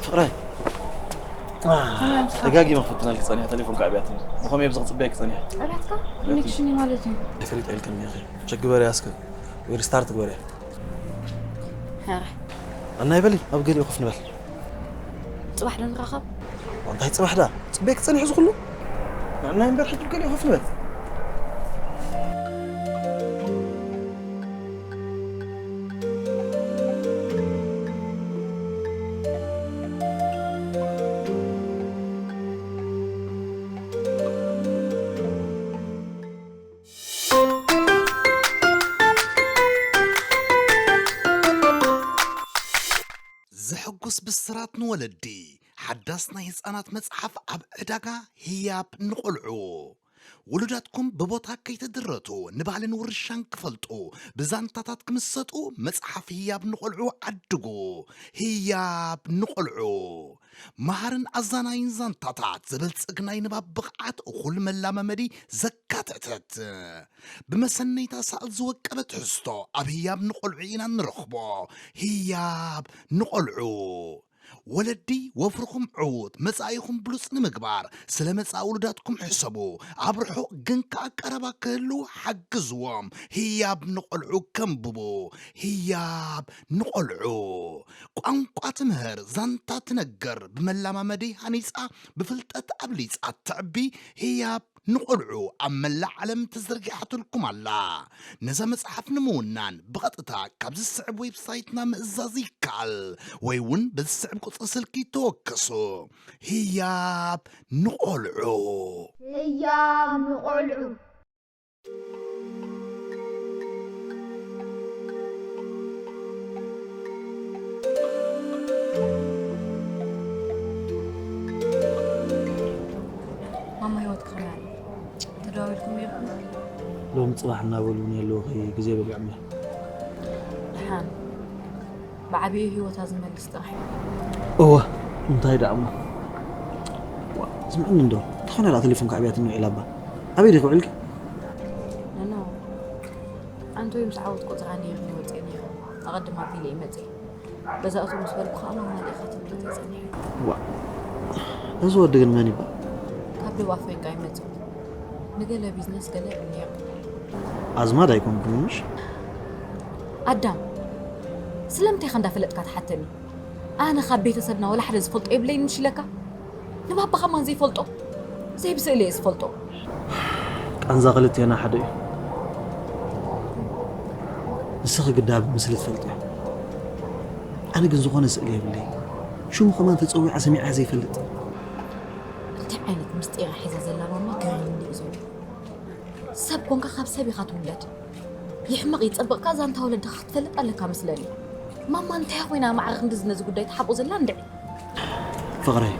ፍቕረይ፣ ደጋጊመ ክፍትነልኪ ጸኒሐ፣ ቴሌፎን ከዕብያትኒ። ብኸመይ ኣብዚ ክጽበየኪ ጸኒሐ? ዕብያትካ? ኮኔክሽን ማለት እዩ። ኣይፈሊጠ ኢልክኒ ኢኺ። ቸክ ግበርያ እስከ፣ ወይ ሪስታርት ግበርያ። ኧረ። ኣናይ በሊ፣ ኣብ ገሊኡ ኮፍ ንበል። ጽባሕ ዶ ንራኸብ? እንታይ ጽባሕ ደኣ? ጽበየኪ ጸኒሑ ዝኹሉ? ኣናይ እምበር ሕጂ ኣብ ገሊኡ ኮፍ ንበል። ዘሐጉስ ብስራት ንወለዲ። ሓዳስ ናይ ህጻናት መጽሓፍ ኣብ ዕዳጋ ህያብ ንቖልዑ። ውሉዳትኩም ብቦታ ከይተድረቱ ንባህልን ውርሻን ክፈልጡ፣ ብዛንታታት ክምሰጡ መጽሓፍ ህያብ ንቖልዑ ዓድጉ። ህያብ ንቖልዑ። መሃርን ኣዛናይን ዛንታታት፣ ዘበልጽግ ናይ ንባብ ብቕዓት፣ እኹል መላማመዲ ዘካተተት። ብመሰነይታ ሳል ዝወቀበ ትሕዝቶ ኣብ ህያብ ንቖልዑ ኢና ንረኽቦ። ህያብ ንቖልዑ። ወለዲ፣ ወፍርኹም ዕዉት፣ መጻኢኹም ብሉጽ ንምግባር፣ ስለ መጻኢ ውሉዳትኩም ሕሰቡ። ኣብ ርሑቕ ግን ከኣ ቀረባ ክህልዉ ሓግዝዎም። ህያብ ንቖልዑ ከንብቡ። ህያብ ንቖልዑ። ቋንቋ ትምህር፣ ዛንታ ትነግር፣ ብመላማመዲ ሃኒጻ፣ ብፍልጠት ኣብሊጻ ተዕቢ። ህያብ ንቖልዑ ኣብ መላእ ዓለም ተዘርጊሓትልኩም ኣላ። ነዛ መጽሓፍ ንምውናን ብቐጥታ ካብ ዝስዕብ ዌብሳይትና ምእዛዝ ይከኣል፣ ወይ እውን በዝስዕብ ቁጽሪ ስልኪ ተወከሱ። ህያብ ንቖልዑ። ህያብ ንቖልዑ። ማማ፣ ህይወትኪ ከመይ ኣሎ? ተደዋዊልኩም ነይርኩም? ሎም ጽባሕ እናበሉ እውን የለውኺ፣ ግዜ በሊዖም እዮም። ደሓን። ብዓቢኡ ህይወታ ዝመልስ ጥራሕ። እወ፣ እንታይ ደኣ እሞ። ዋ፣ ስምዕኒ እንዶ፣ እንተኾነ ደኣ ቴሌፎን ከዕብያትኒ ውዒላ እባ። ኣበይ ዲኺ ውዒልኪ? ኖኖ፣ ኣንቶይ ምስ ዓወትኩ ጥራሕ ነይርኒ ወፅየ ነይረ። ኣቐድም ኣቢለ እየ መፅየ። ገዛ እቶ ምስ በልኩ ከዓ ማማ ዲኻ ትብሊ ተፀኒሐ። ዋ፣ እዚ ወዲ ግን መን ይበሃል? ካብ ደቡብ ኣፍሪቃ ይመፅእ። ንገለ ቢዝነስ ገለ እዩ ነይሩ። ኣዝማድ ኣይኮንኩን ምሽ? ኣዳም፣ ስለምንታይ ኢኻ እንዳፈለጥካ ትሓተኒ? ኣነ ካብ ቤተሰብና ወላ ሓደ ዝፈልጦ የብለይን ምሽ ኢለካ? ንባባ ከማን ዘይፈልጦ? ዘይብስእሊ እየ ዝፈልጦ። ቃንዛ ክልቴና ሓደ እዩ። ንስኺ ግዳ ብምስሊ ትፈልጥዮ። ኣነ ግን ዝኾነ ስእሊ የብለይ። ሽሙ ከማን ተጸዊዓ ሰሚዓ ዘይፈልጥ። እንታይ ዓይነት ምስጢር እያ ሒዛ ዘላ ማማ? ግርም እንድዩ ዘሎ። ሰብ ኮንካ ካብ ሰብ ኢኻ ትውለድ። ይሕመቕ ይጸብቕካ ዛንታ ወለድኻ ክትፈልጥ ኣለካ መስለኒ። ማማ እንታይ ኮይና ማዕረ ክንድዚ ነዚ ጉዳይ ትሓብኦ ዘላ እንድዒ? ፍቕረይ፣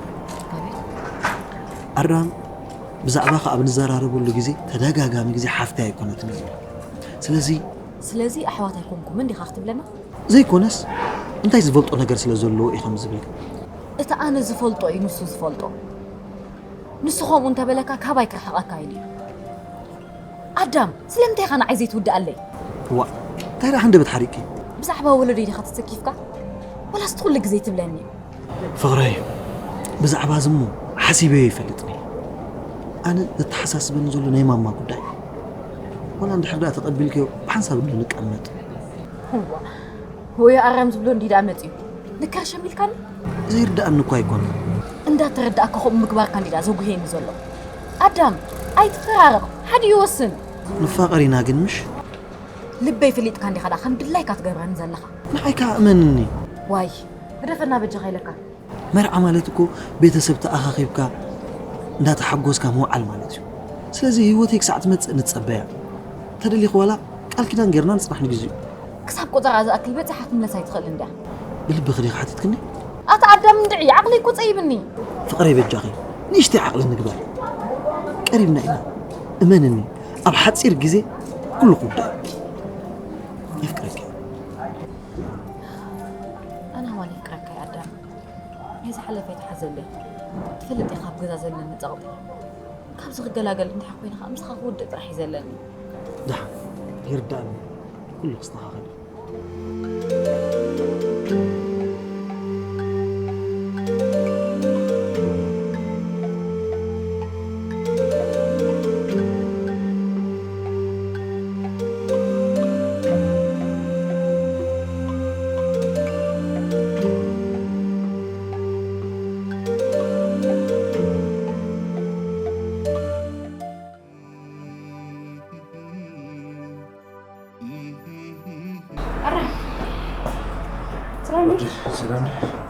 ኣዳም ብዛዕባኻ ኣብ ንዘራረበሉ ግዜ ተደጋጋሚ ግዜ ሓፍተይ ኣይኮነትን እዩ ዝብል። ስለዚ ስለዚ ኣሕዋት ኣይኮንኩምን ዲኻ ክትብለና? ዘይኮነስ እንታይ ዝፈልጦ ነገር ስለ ዘለዎ እዩ ከምዚ ዝብል። እቲ ኣነ ዝፈልጦ እዩ ንሱ ዝፈልጦ። ንሱ ከምኡ እንተበለካ ካባይ ክርሕቐካ ኢሉ እዩ። ኣዳም፣ ስለምንታይ ኢኻ ንዓይ ዘይትውድኣለይ? ዋ እንታይ ደኣ ሓንደበት ሓሪቂ? ብዛዕባ ወለደይ ዲኻ ተሰኪፍካ? ወላስ እቲ ኩሉ ግዜ ትብለኒ? ፍቕረይ፣ ብዛዕባ ዝሞ ሓሲበዮ ይፈልጥኒ። ኣነ ዘተሓሳስበኒ ዘሎ ናይ ማማ ጉዳይ። ወላ እንድሕር ደኣ ተቐቢልክዮ ብሓንሳብ እንዶ ንቀመጥ። እዋ፣ ወይ ኣራም ዝብሎ እንዲ ደኣ መፅዩ ንከርሸም ኢልካኒ? ዘይርዳእኒ እኳ ኣይኮነን። እንዳተረዳእካ ከምኡ ምግባርካ እንዲ ደኣ ዘጉህየኒ ዘሎ። ኣዳም፣ ኣይትፈራረቕ፣ ሓዲኡ ወስን። ንፋቐር ኢና ግን ምሽ? ልበይ ፍሊጥካ እንዲኻ ደኣ ከም ድላይካ ትገብረኒ ዘለኻ። ንዓይ ከኣ እመንኒ። ዋይ፣ ግደፈና በጃኻ ኢለካ። መርዓ ማለት እኮ ቤተሰብ ተኣኻኺብካ እንዳተሓጎስካ ምውዓል ማለት እዩ። ስለዚ ህይወተይ ክሳዕ ትመጽእ ንጸበያ። ተደሊኹ ዋላ ቃል ኪዳን ጌርና ንጽናሕ ንግዚኡ። ክሳብ ቆጸራ ዝኣክል በጺሓ ክትምለስ ኣይትኽእልን ድያ? ብልብኺ ዲኺ ሓቲትክኒ? ኣታ ኣዳም እንድዒ፣ ዓቕሊ እኮ ጸይብኒ። ፍቕረይ በጃኺ ንእሽተይ ዓቕሊ ንግበር። ቀሪብና ኢና። እመንኒ፣ ኣብ ሓጺር ግዜ ኩሉ ክውዳእ። የፍቅረኪ። ኣነ ዋላ ይፍቅረካ ኣዳም። ናይ ዝሓለፈ ኣይትሓዘለይ። ትፈልጥ ኢኻ ኣብ ገዛ ዘለኒ ጸቕጢ። ካብዚ ክገላገል እንድሕር ኮይነ ከዓ ምስኻ ክውድእ ጥራሕ እዩ ዘለኒ። ደሓን ይርዳእኒ፣ ኩሉ ክስተኻኸል እዩ።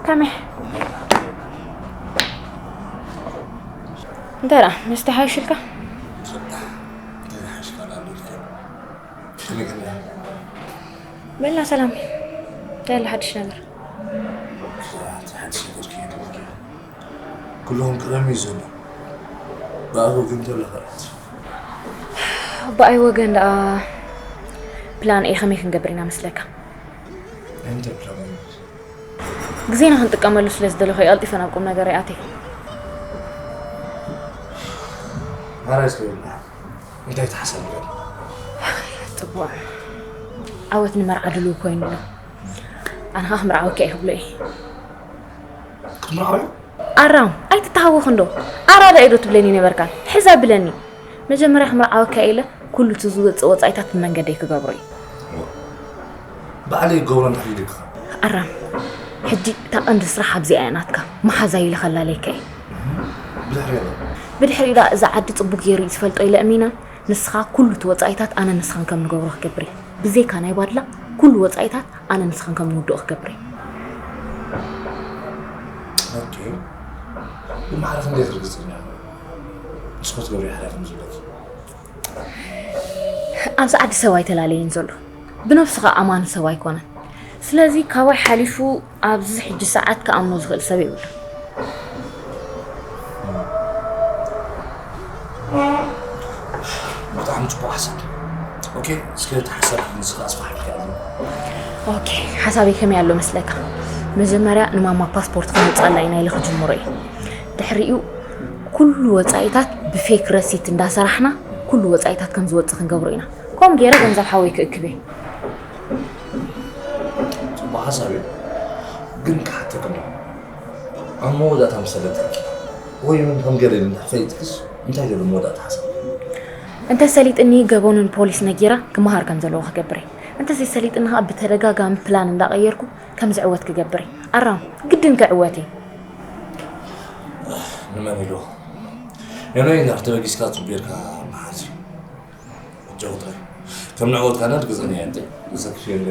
ከመይ እንታይ ደኣ መስተ ሓይሽልካ? በልና ሰላም። እንታይ ኣሎ ሓድሽ ነገር? ሓድሽ ነገር ከየድልካ ኩሎም ቅደም እዩ ዘሎ። ብኣብ ወገን ተለኸለት። ብኣይ ወገን ደኣ ፕላን ኤ ከመይ ክንገብር ኢና መስለካ? እንታይ ፕላን እዩ? ግዜና ክንጥቀመሉ ስለ ዝደለኹ እየ ቀልጢፈ ናብ ቁም ነገር ይኣትየ። ሓራይ ስለ እንታይ ትሓሰብ ገለ? ጽቡቕ። ዓወት ንመርዓ ድልው ኮይኑ ኣሎ። ኣነ ኸኣ ክምርዓወኪ እየ ክብሎ እየ። ክትምርዓዊ? ኣራም ኣይትተሃወኽ እንዶ። ኣራዳ እየ ዶ ትብለኒ ነበርካ? ሕዝ ኣብለኒ። መጀመርያ ክምርዓወካ እየ ኢለ ኩሉ እቲ ዝወጽእ ወጻኢታት ብመንገደይ ክገብሮ እየ። ባዕለይ ክገብሮ እንድሕር ኢልካ። ኣራም ሕጂ እታ ቀንዲ ስራሕ ኣብዚኣ እያ ናትካ። መሓዛይ ኢለ ከላለየካ እየ። ብድሕሪኡ? ብድሕሪኡ ደኣ እዛ ዓዲ ጽቡቕ ገይሩ እዩ ዝፈልጦ ኢለ እሚነ። ንስኻ ኩሉ እቲ ወጻኢታት ኣነ ንስኻን ከም ንገብሮ ክገብር እየ። ብዘይካ ናይ ባድላ ኩሉ ወጻኢታት ኣነ ንስኻን ከም ንውድኦ ክገብር እየ። ኦኬ። ብማዕረ ክንደይ ትርግጽኛ? ንስኹም ትገብሩ ይሓላል ዝብለኪ። ኣብዚ ዓዲ ሰብ ኣይተላለየን ዘሎ። ብነብሱ ኸኣ ኣማኒ ሰብ ኣይኮነን። ስለዚ ካባይ ሓሊፉ ኣብዚ ሕጂ ሰዓት ክኣምኖ ዝኽእል ሰብ የብሉን። ብጣዕሚ ጽቡቕ ሓሳብ። ኦኬ፣ እስከ እቲ ሓሳብ ንስኻ ኣስፋሕፍሕ ኣሎ። ኦኬ፣ ሓሳበይ ከመይ ኣሎ መስለካ? መጀመርያ ንማማ ፓስፖርት ከነውጽኣላ ኢና ኢለ ክጅምሮ እየ። ድሕሪኡ ኩሉ ወጻኢታት ብፌክ ረሲት እንዳሰራሕና ኩሉ ወጻኢታት ከም ዝወጽእ ክንገብሮ ኢና። ከምኡ ገይረ ገንዘብ ሓወይ ክእክብ እየ። ጽቡቕ ሓሳብ እዩ፣ ግን ክሓተካ ኣለኹ። ኣብ መወዳእታ ምስ ሰለጠንኪ ወይ እውን ከም ገለ እንድሕር ፈሊጥክስ እንታይ ዘሎ መወዳእታ ሓሳብ? እንተ ሰሊጥኒ ገበኑ ንፖሊስ ነጊረ ክመሃር ከም ዘለዎ ክገብር እየ። እንተ ዘይሰሊጥኒ ኸኣ ብተደጋጋሚ ፕላን እንዳቐየርኩ ከም ዝዕወት ክገብር እየ። ኣራም ግድን ክዕወት እየ። ንመን ኢሉ? ሄኖይ እንድሕር ተበጊስካ ጽቡቕ ጌርካ መሓዝ እዩ። ጀውታ ከም ንዕወት ካና ትግዘን እያ እንተ ዘክሽ የለ።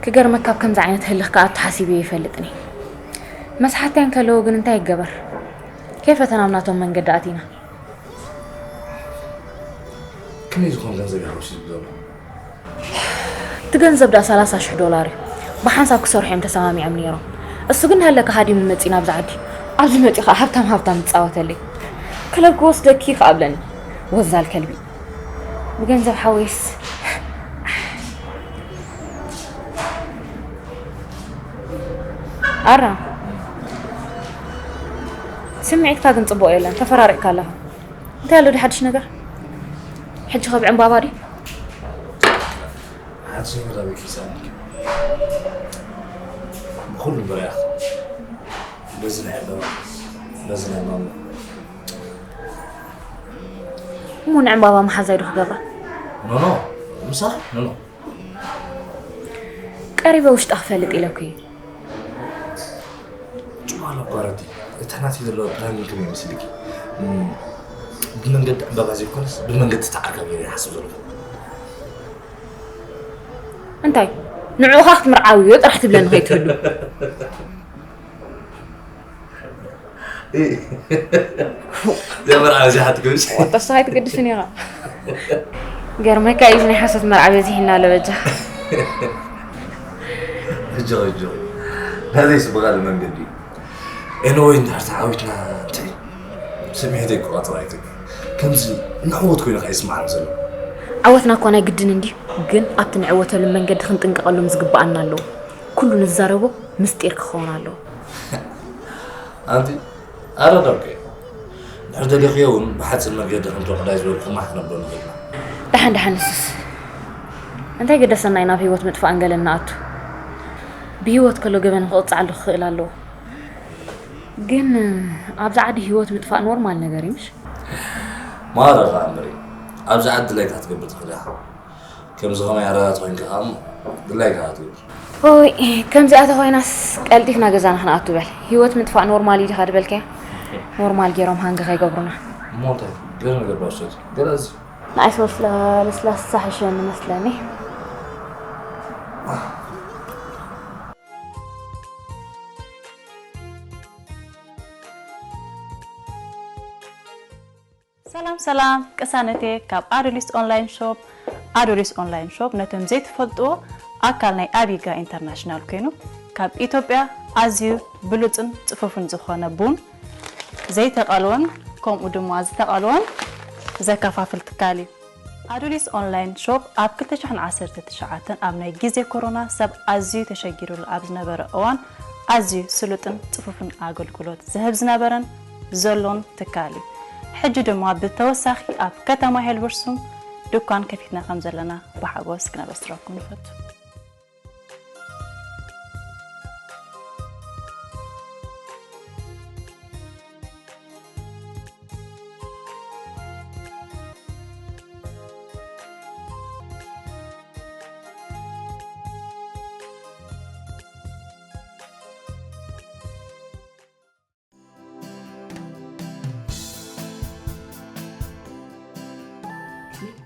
ክገርመካ ኣብ ከምዚ ዓይነት ህልኽ ከኣ ተሓሲበ ይፈልጥኒ። መስሓትያ እንከለዎ ግን እንታይ ይገበር? ከይፈተና ኣብ ናቶም መንገዲ ኣቲና። ከመይ ዝኾን ገንዘብ ይሃውስ ይብሎ? እቲ ገንዘብ ደኣ ሰላሳ ሽሕ ዶላር እዩ። ብሓንሳብ ክሰርሑ እዮም ተሰማሚዖም ነይሮም። እሱ ግን ሃለካ ሃዲሙ መጺኡ ናብዚ ዓዲ። ኣብዚ መጺኡ ከኣ ሃብታም ሃብታም ይጻወተለይ። ክለብ ክወስደኪ ከኣ ብለኒ። ወዛል ከልቢ። ብገንዘብ ሓወይስ ኣራ፣ ስምዒትካ ግን ጽቡቕ የለን፣ ተፈራሪቕካ ኣለኻ። እንታይ ኣሎ ድሓድሽ ነገር? ሕጂ ኸብ ዕምባባ ድዩ? ሓንቲ ነገር ኣበይ ኪሳኒ? ብኹሉ ብርያኽ፣ በዚ ናይ ዕምባባ፣ በዚ ናይ ማማ። እሞ ንዕምባባ መሓዛይ ዶ ክገብራ? ኖኖ፣ ምሳኻ ኖኖ። ቀሪበ ውሽጣ ክፈልጥ ኢለኩ እየ። ጭዋሎ ጓረቲ፣ እታ ናተይ ዘለዋ ፕላን ከመይ ይመስልኪ? እም፣ ብመንገዲ ዕምባባ ዘይኮነስ ብመንገዲ ተዓርካ ገይረ ይሓስብ ዘለኹ። እንታይ ንዕኡ ኸኣ ክትምርዓው እዮ ጥራሕ ትብለኒ ከይትህሉ። ዘመርዓ በዚሓ ትገብሽ። ወጠሳ ኣይትገድፍን ኢኻ። ገርመካ እዩ ናይ ሓሶት መርዓ በዚሕና ኣሎ በጃ። ሕጂ ሕጂ ናተይ ስብቓ መንገዲ። ኤነወይ እንድሕር ተዓዊትና እንታይ ስምዒተይ ክቆፅር ኣይክእል። ከምዚ እናዕወት ኮይኑ ከኣ ይስማዓኒ ዘሎ። ዓወትና እኮ ናይ ግድን እንድዩ፣ ግን ኣብቲ ንዕወተሉ መንገዲ ክንጥንቀቐሎም ዝግብኣና ኣለዎ። ኩሉ ንዛረቦ ምስጢር ክኸውን ኣለዎ። ኣንቲ ኣረዳውከ ድሕር ደሊኽዮ እውን ብሓፂር መገዲ ከምቶም ዕዳይ ዝበልኩ ማሕ ክነብሎ ንኽእል ኢና። ደሓን ደሓን ንሱስ እንታይ ገደሰና እዩ ናብ ህይወት ምጥፋእን ገለን ንኣቱ። ብህይወት ከሎ ገበን ክቕፃዓሉ ክኽእል ኣለዎ። ግን ኣብዚ ዓዲ ህይወት ምጥፋእ ኖርማል ነገር እዩ ምሽ? ማረ ኸኣ እምበሪ ኣብዚ ዓዲ ድላይካ ክትገብር ትኽእል ኢኻ። ከምዚ ኸማይ ኣረጋት ኮይንካ ኸኣ እሞ ድላይካ ክትገብር። ኦይ ከምዚኣ ተኾይናስ ቀልጢፍና ገዛና ክንኣቱ በል። ህይወት ምጥፋእ ኖርማል እዩ ዲኻ ዝበልካያ? ኖርማል ገይሮም ሃንግ ከይገብሩና። እሞ እንታይ ገለ ነገር ባሽቶት ገለ እዚ ንኣይስ ወስላ ለስላሳ ሕሸኒ መስለኒ። ሰላም ሰላም ቅሳነቴ ካብ ኣዶሊስ ኦንላይን ሾፕ። ኣዶሊስ ኦንላይን ሾፕ ነቶም ዘይትፈልጥዎ ኣካል ናይ ኣቢጋ ኢንተርናሽናል ኮይኑ ካብ ኢትዮጵያ ኣዝዩ ብሉፅን ፅፉፍን ዝኾነ ቡን ዘይተቐልወን ከምኡ ድማ ዝተቐልወን ዘከፋፍል ትካል እዩ። ኣዱሊስ ኦንላይን ሾፕ ኣብ ክልተ ሽሕን ዓሰርተ ትሽዓተን ኣብ ናይ ግዜ ኮሮና ሰብ ኣዝዩ ተሸጊሩሉ ኣብ ዝነበረ እዋን ኣዝዩ ስሉጥን ጽፉፍን ኣገልግሎት ዝህብ ዝነበረን ዘሎን ትካል እዩ። ሕጂ ድማ ብተወሳኺ ኣብ ከተማ ሄልበርሱም ድኳን ከፊትና ከም ዘለና ብሓጎስ ክነበስረኩም ንፈቱ።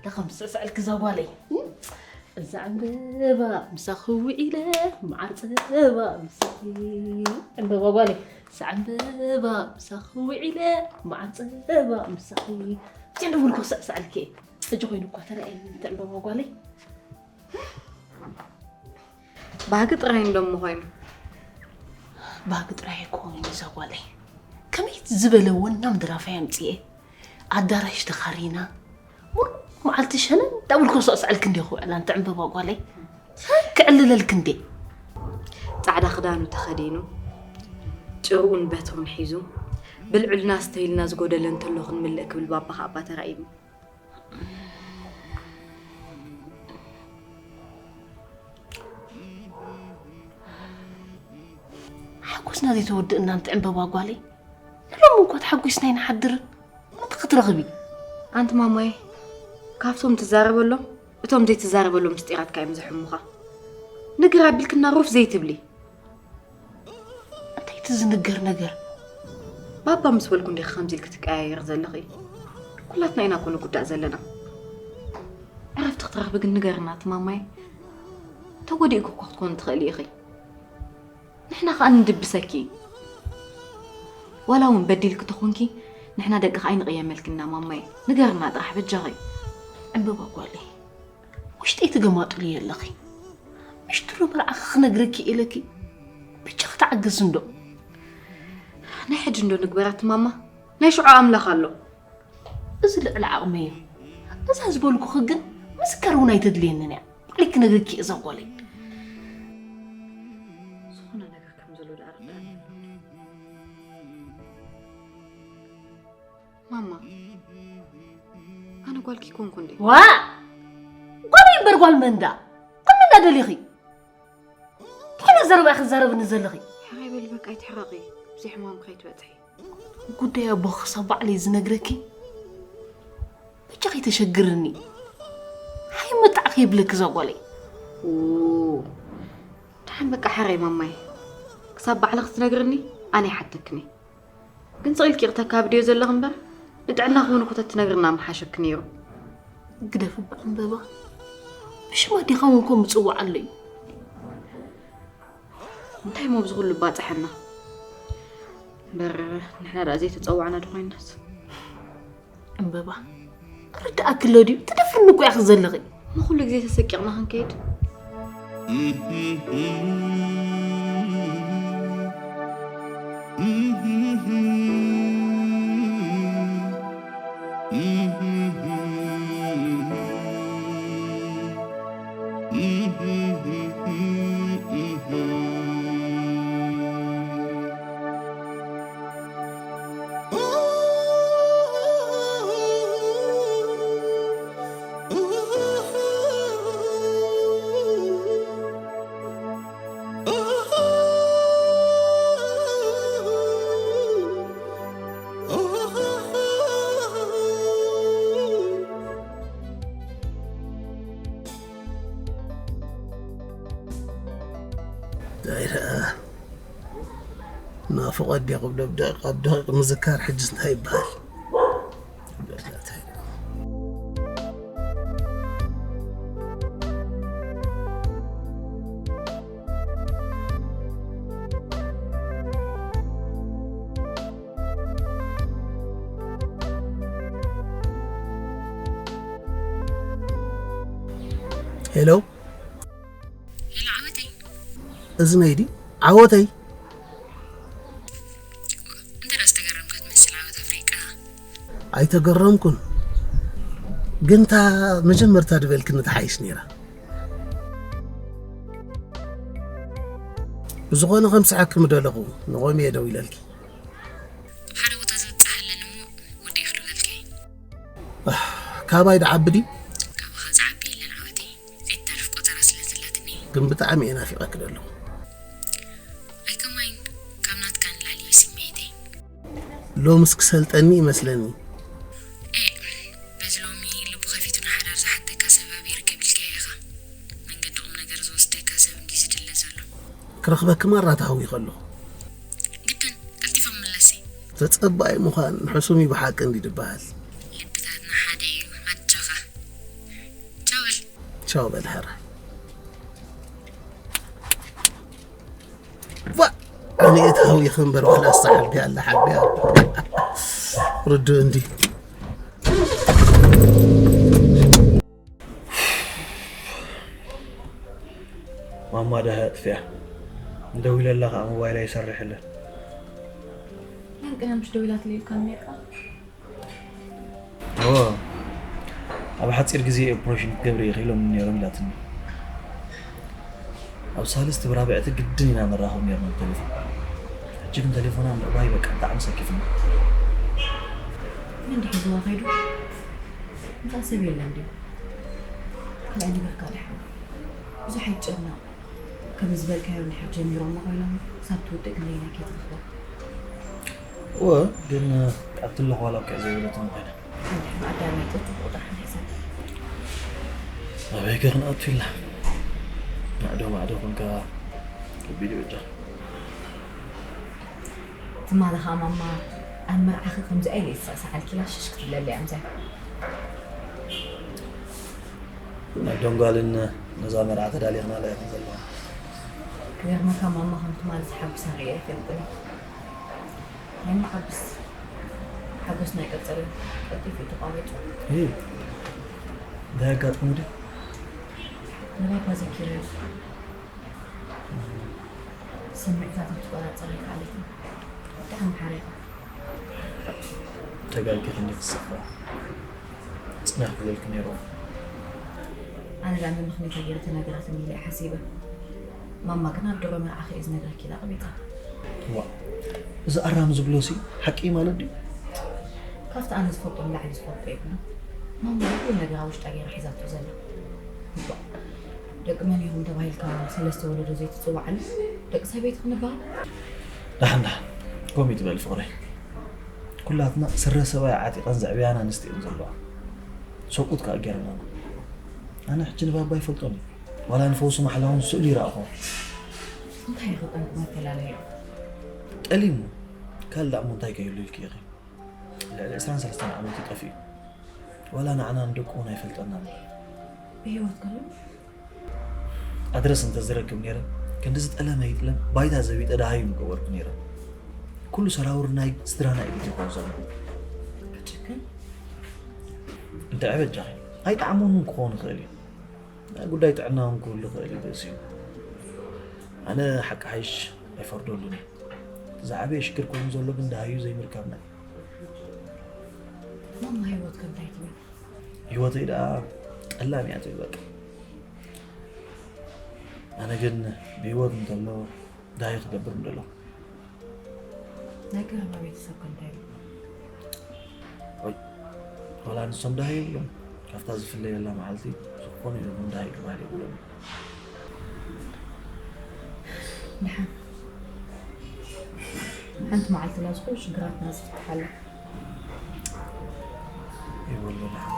ለኸም ስዕስዕልኪ እዛ ጓለይ። እዛ ዕምበባ ምሳኺ ውዒለ መዓር ጸባ ምሳኺ። ዕምበባ ጓለይ። እዛ ዕምበባ ምሳኺ ውዒለ መዓር ጸባ ምሳኺ። ብቻ እንደው ልኮ ስዕስዕልኪ። ሕጂ ኮይኑ እኳ ተራእየኒ እቲ ዕምበባ ጓለይ። ባህጊ ጥራይ እንዶ እሞ ኮይኑ። ባህጊ ጥራይ ኣይኮነን እዛ ጓለይ። ከመይ ዝበለ ወናም ደራፋይ ኣምጽኤ ኣዳራሽ ተኻሪና ሙሉእ መዓልቲ ሸነን ዳብል ኮሶ ኣስዕልክ እንዲኹ ዕላንተ ዕምበባ ጓለይ። ክዕልለልክ እንዴ። ጻዕዳ ክዳኑ ተኸዲኑ ጭርኡን በትሩን ሒዙ ብልዕልና ስተይልና ዝጎደለ እንተሎ ክንምልእ ክብል ባባ ከኣባ ተራኢቡ። ሓጎስና ዘይተወድእ እናንተ ዕምበባ ጓለይ ንሎም እንኳ ተሓጒስና ይንሓድርን ምንታ ክትረኽቢ። ኣንቲ ማማይ ካብቶም ትዛረበሎም እቶም ዘይትዛረበሎም ምስጢራትካ እዮም ዘሕሙኻ። ንግር ኣቢልክና ሩፍ ዘይትብሊ። እንታይ እቲ ዝንገር ነገር? ባባ ምስ በልኩ እንዲኺ ከምዚ ኢልኪ ትቀያየሪ ዘለኺ። ኩላትና ኢና እኮ ንጉዳእ ዘለና። ዕረፍቲ ክትረኽቢ ግን ንገርና እቲ ማማይ። ተጎዲእኪ እኮ ክትኮኒ ትኽእሊ ኢኺ። ንሕና ኸኣ ንድብሰኪ። ዋላ እውን በዲልኪ ተኾንኪ ንሕና ደቅኺ ኣይንቕየመልክን ኢና ማማይ። ንገርና ጥራሕ በጃኺ። ዕምበባ ጓለይ። ውሽጠይ ትገማጥልዮ ኣለኺ። ምሽጥሩ መርዓኺ ክነግረኪ ኢለኪ። ብቻ ክትዓግስ እንዶ። ናይ ሕጂ እንዶ ንግበራት ማማ። ናይ ሽዑ ኣምላኽ ኣሎ። እዚ ልዕሊ ዓቕመይ እዩ። እዛ ዝበልኩኺ ግን ምስከር እውን ኣይተድልየንን እያ። ባዕለይ ክነግረኪ እየ እዛ ጓለይ። ዝኾነ ነገር ከም ዘሎ ደኣ ርዳእ። ማማ፣ ኣነ ጓልኪ ኮንኩ እንዴ? ዋ፣ ጓል እምበር ጓል መን ዳ? ከም መን ዳ ደሊኺ? ዝኾነ ዘረባ ኢኺ ትዛረብኒ ዘለኺ። ሕራይ በሊ በቃ ኣይትሕረቒ፣ ብዙሕ ሕማም ከይትበፅሒ። ጉዳይ ኣቦኺ ክሳብ ባዕለይ ዝነግረኪ በጃኺ ተሸግርኒ። ሃይመጣዕ ከይብለኪ እዛ ጓለይ። ኡ፣ ደሓን በቃ ሕራይ ማማይ፣ ክሳብ ባዕልኺ ትነግርኒ ኣነ ይሓተክኒ። ግን ስቕ ኢልኪ ክተካብድዮ ዘለኺ እምበር ንጥዕናኺ እውን እኮ ተትነግርና ምሓሸኪ ነይሩ። ግደፊ እባ ዕምበባ፣ ብሽማ ዲኻ እውን እኮ ምጽዋዕ ኣሎ እዩ። እንታይ እሞ ኣብዚ ኩሉ ባጽሐና? እምበር ንሕና ደኣ ዘይተጸዋዕና ዶ ኮይንናስ? ዕምበባ፣ ርድኣኪ ኣሎ ድዩ? ትደፍርኒ እኮ ኢኺ ዘለኺ። እሞ ኩሉ ግዜ ተሰቂቕና ክንከይድ? እንታይ ደኣ፣ ናፍቖት ድያ ክብሎ፣ ኣብ ደቂቕ፣ ኣብ ደቂቕ ምዝካር ሕጅስ እንታይ ይበሃል? ሄሎ። ሄሎ ዓወተይ። እዝነይ ድዩ? ዓወተይ። እንተ ደኣ ዝተገረምካ ትመስል ዓወት ኣፍሪቃ። ኣይተገረምኩን። ግን እታ መጀመርታ ዝበልክኒ ትሓይሽ ነይራ። ብዝኾነ ከምስሐኪ ምደለኹ፣ ንቖም እየ ደው ኢለልኪ። ኣብ ሓደ ቦታ ዝብጻሕ ኣለኒ እሞ ወዲኤ ክድውለልካ እየ። ኣህ፣ ካባይ ድዓቢ ድዩ? ካባኻ ዝዓቢ የለን ዓወተይ። ዘይትተርፍ ቆጸራ ስለ ዘላትኒ። ግን ብጣዕሚ እየ ናፊቐኪ ዘለኹ። ኣይከማይን፣ ካብ ናትካ ንላዕሊ እዩ ስምዒተይ። ሎምስ ክሰልጠኒ ይመስለኒ። ኤእ፣ በዚ ሎሚ ልቡ ከፊቱ ንሓዳር ዝሓተካ ሰብ ኣበይ ይርከብ ኢልካዮ ኢኻ። መንገዲ ቁም ነገር ዝወስደካ ሰብ እንድዩ ዝድለ ዘሎ። ክረኽበኪ ማራ ተሃዊኸ ኣለኹ። ግድን፣ ቀልጢፈ ክምለስ እየ። ተጸባኢ ምዃን ሕሱም እዩ ብሓቂ እንድዩ ዝበሃል። ልብታትና ሓደ እዩ፣ ኣጆኻ። ቻው በል። ቻው በል ሕራይ። ዋ! ኣነ እየ ተሃዊኸ እምበር ዋላ እሳ ሓቢያ ኣላ ሓቢያ። ርዱእ እንድዩ። ማማ ደሃይ ኣጥፊኣ። ደዊለላ ከኣ ሞባይላ ይሰርሕ የለን። ግን ቅነ ምሽ ደዊላትለይ ኢልካ ነይርካ? እወ፣ ኣብ ሓጺር ግዜ ኦፕሬሽን ክትገብሪ ኢኺ ኢሎምኒ ነይሮም ኢላትኒ። ኣብ ሳልስቲ ብራብዕቲ ግድን ኢና ንራኸብ ነይርና ብቴሌፎን። ሕጂ ግን ቴሌፎና ምዕባይ በቃ ብጣዕሚ ሰኪፍና። መን ድዩ ሒዝዋ ከይዱ? እንታይ ሰብ የለን ድዩ? ካልኣይ ነገር ካልእ ሓው ብዙሕ ኣይጨነቕ። ከምዚ ዝበልካዮ እንድሕር ጀሚሮሞ ኮይኖም ክሳብ ትውድእ ክንደየናይ ከይትረኽቦ? እወ፣ ግን ኣብቲ ኣለኹ ዋላ እኮ እየ ዘይብለትኒ ኮይነ። እንድሕር ኣዳሚጡ ጽቡቕ ጥራሕ ንሕሰብ። ኣበይ ከ ክንኣቱ ኢልና? ማዕዶ ማዕዶ ኮንካ ከቢድ እዩ በጃ። ትማሊ ኸኣ ማማ ኣብ መርዓኺ ከምዚኣ ኢለ ይስዕስዓልኪ ኢላ ሽሽ ክትብለለይ እያ ምሳይ። ናይ ደንጓልን ነዛ መርዓ ተዳሊኽናላ ኢኹም ዘለኹም። ክገርመካ ማማ ከም ትማሊ ተሓጒሳ ርእየ ኣይፈልጥን እየ። ናይ መሓጉስ ሓጎስ ናይ ቀጸሉ ቀልጢፉ እዩ ተቋሪጹ። ሄይ፣ እንታይ ኣጋጢሙ ድዩ? ንባባ ዘኪረዮ። ስምዒታቶም ትቆጻጸር ኣይከኣለትን። ብጣዕሚ ሓሪቓ። ተጋጊኺ እንዲኺ ዝሰኽራ። ጽናሕ ክብለልኪ ነይርዎ። ኣነ ደኣ መመኽነይታ ገይረ ተናገረትኒ ኢለ እየ ሓሲበ። ማማ ግን ኣብ ድሮ መርዓኺ እየ ዝነግረኪ ኢላ ኣቕቢጻ። ዋእ፣ እዚ ኣራሚ ዝብሎሲ ሓቂ እዩ ማለት ድዩ? ካብቲ ኣነ ዝፈልጦ ንላዕሊ ዝፈልጦ የብሉን። ማማ ኩሉ ነገር ኣብ ውሽጣ ገይራ ሒዛቶ ዘላ። እባ፣ ደቂ መን ኢኹም ተባሂልካ ሰለስተ ወለዶ ዘይትጽዋዓሉ? ደቂ ሰበይቲ ክንበሃል? ደሓን ደሓን፣ ከምኡ ይትበል ፍቕረይ። ኩላትና ስረ ሰብኣይ ዓጢቐን ዘዕብያና ኣንስቲ እየን ዘለዋ። ሰብኡት ከኣ ገይረናና። ኣነ ሕጂ ንባባ ይፈልጦን እዩ። ዋላ ንፈውሲ ማሕላ እውን ስእሉ ይረኣኹ። እንታይ ይኸጠንኩም መፈላለዩ? ጠሊሙ። ካልእ ደኣ እሞ እንታይ ከይህሉ ኢልኪ ኢኺ? ልዕሊ ዕስራን ሰለስተን ዓመት እዩ ጠፊኡ። ዋላ ንዓና ንደቁ እውን ኣይፈልጠናን። ብህይወት ከሎ? ኣድረስ እንተዝረክብ ነይረ፣ ክንዲ ዝጠለመ ይጥለም፣ ባይታ ዘቢጠ ደሃዩ ምገበርኩ ነይረ። ኩሉ ሰራውር ናይ ስድራና እዩ ዝኸውን ዘሎ። ክጭክን? እንታይ በጃኺ? ኣይጠዓሞን እውን ክኸውን ይኽእል እዩ። ናይ ጉዳይ ጥዕና እውን ክህሉ ይኽእል እዩ ርእሲኡ። ኣነ ሓቂ ሓይሽ ኣይፈርደሉን እየ። እቲ ዝዓበየ ሽግር ኮይኑ ዘሎ ግን ደሃዩ ዘይምርካብና እዩ። ማማ ህይወት ከ እንታይ ትብል? ህይወተይ ደኣ ጠላም እያ ትብል በቃ። ኣነ ግን ብህይወት እንተሎ ደሃዩ ክገብር ምደሎ። ናይ ቀረባ ቤተሰብ ከ እንታይ ይብሉ? ወይ፣ ዋላ ንሶም ደሃዩ ይብሎም። ካብታ ዝፍለየላ መዓልቲ ዝኾነ ይኹን ደሃዩ ክበሃል የብሎም። ደሓን። ሓንቲ መዓልቲ ናዝኹ ሽግራትና ዝፍትሓላ። ይበሉ ደሓን።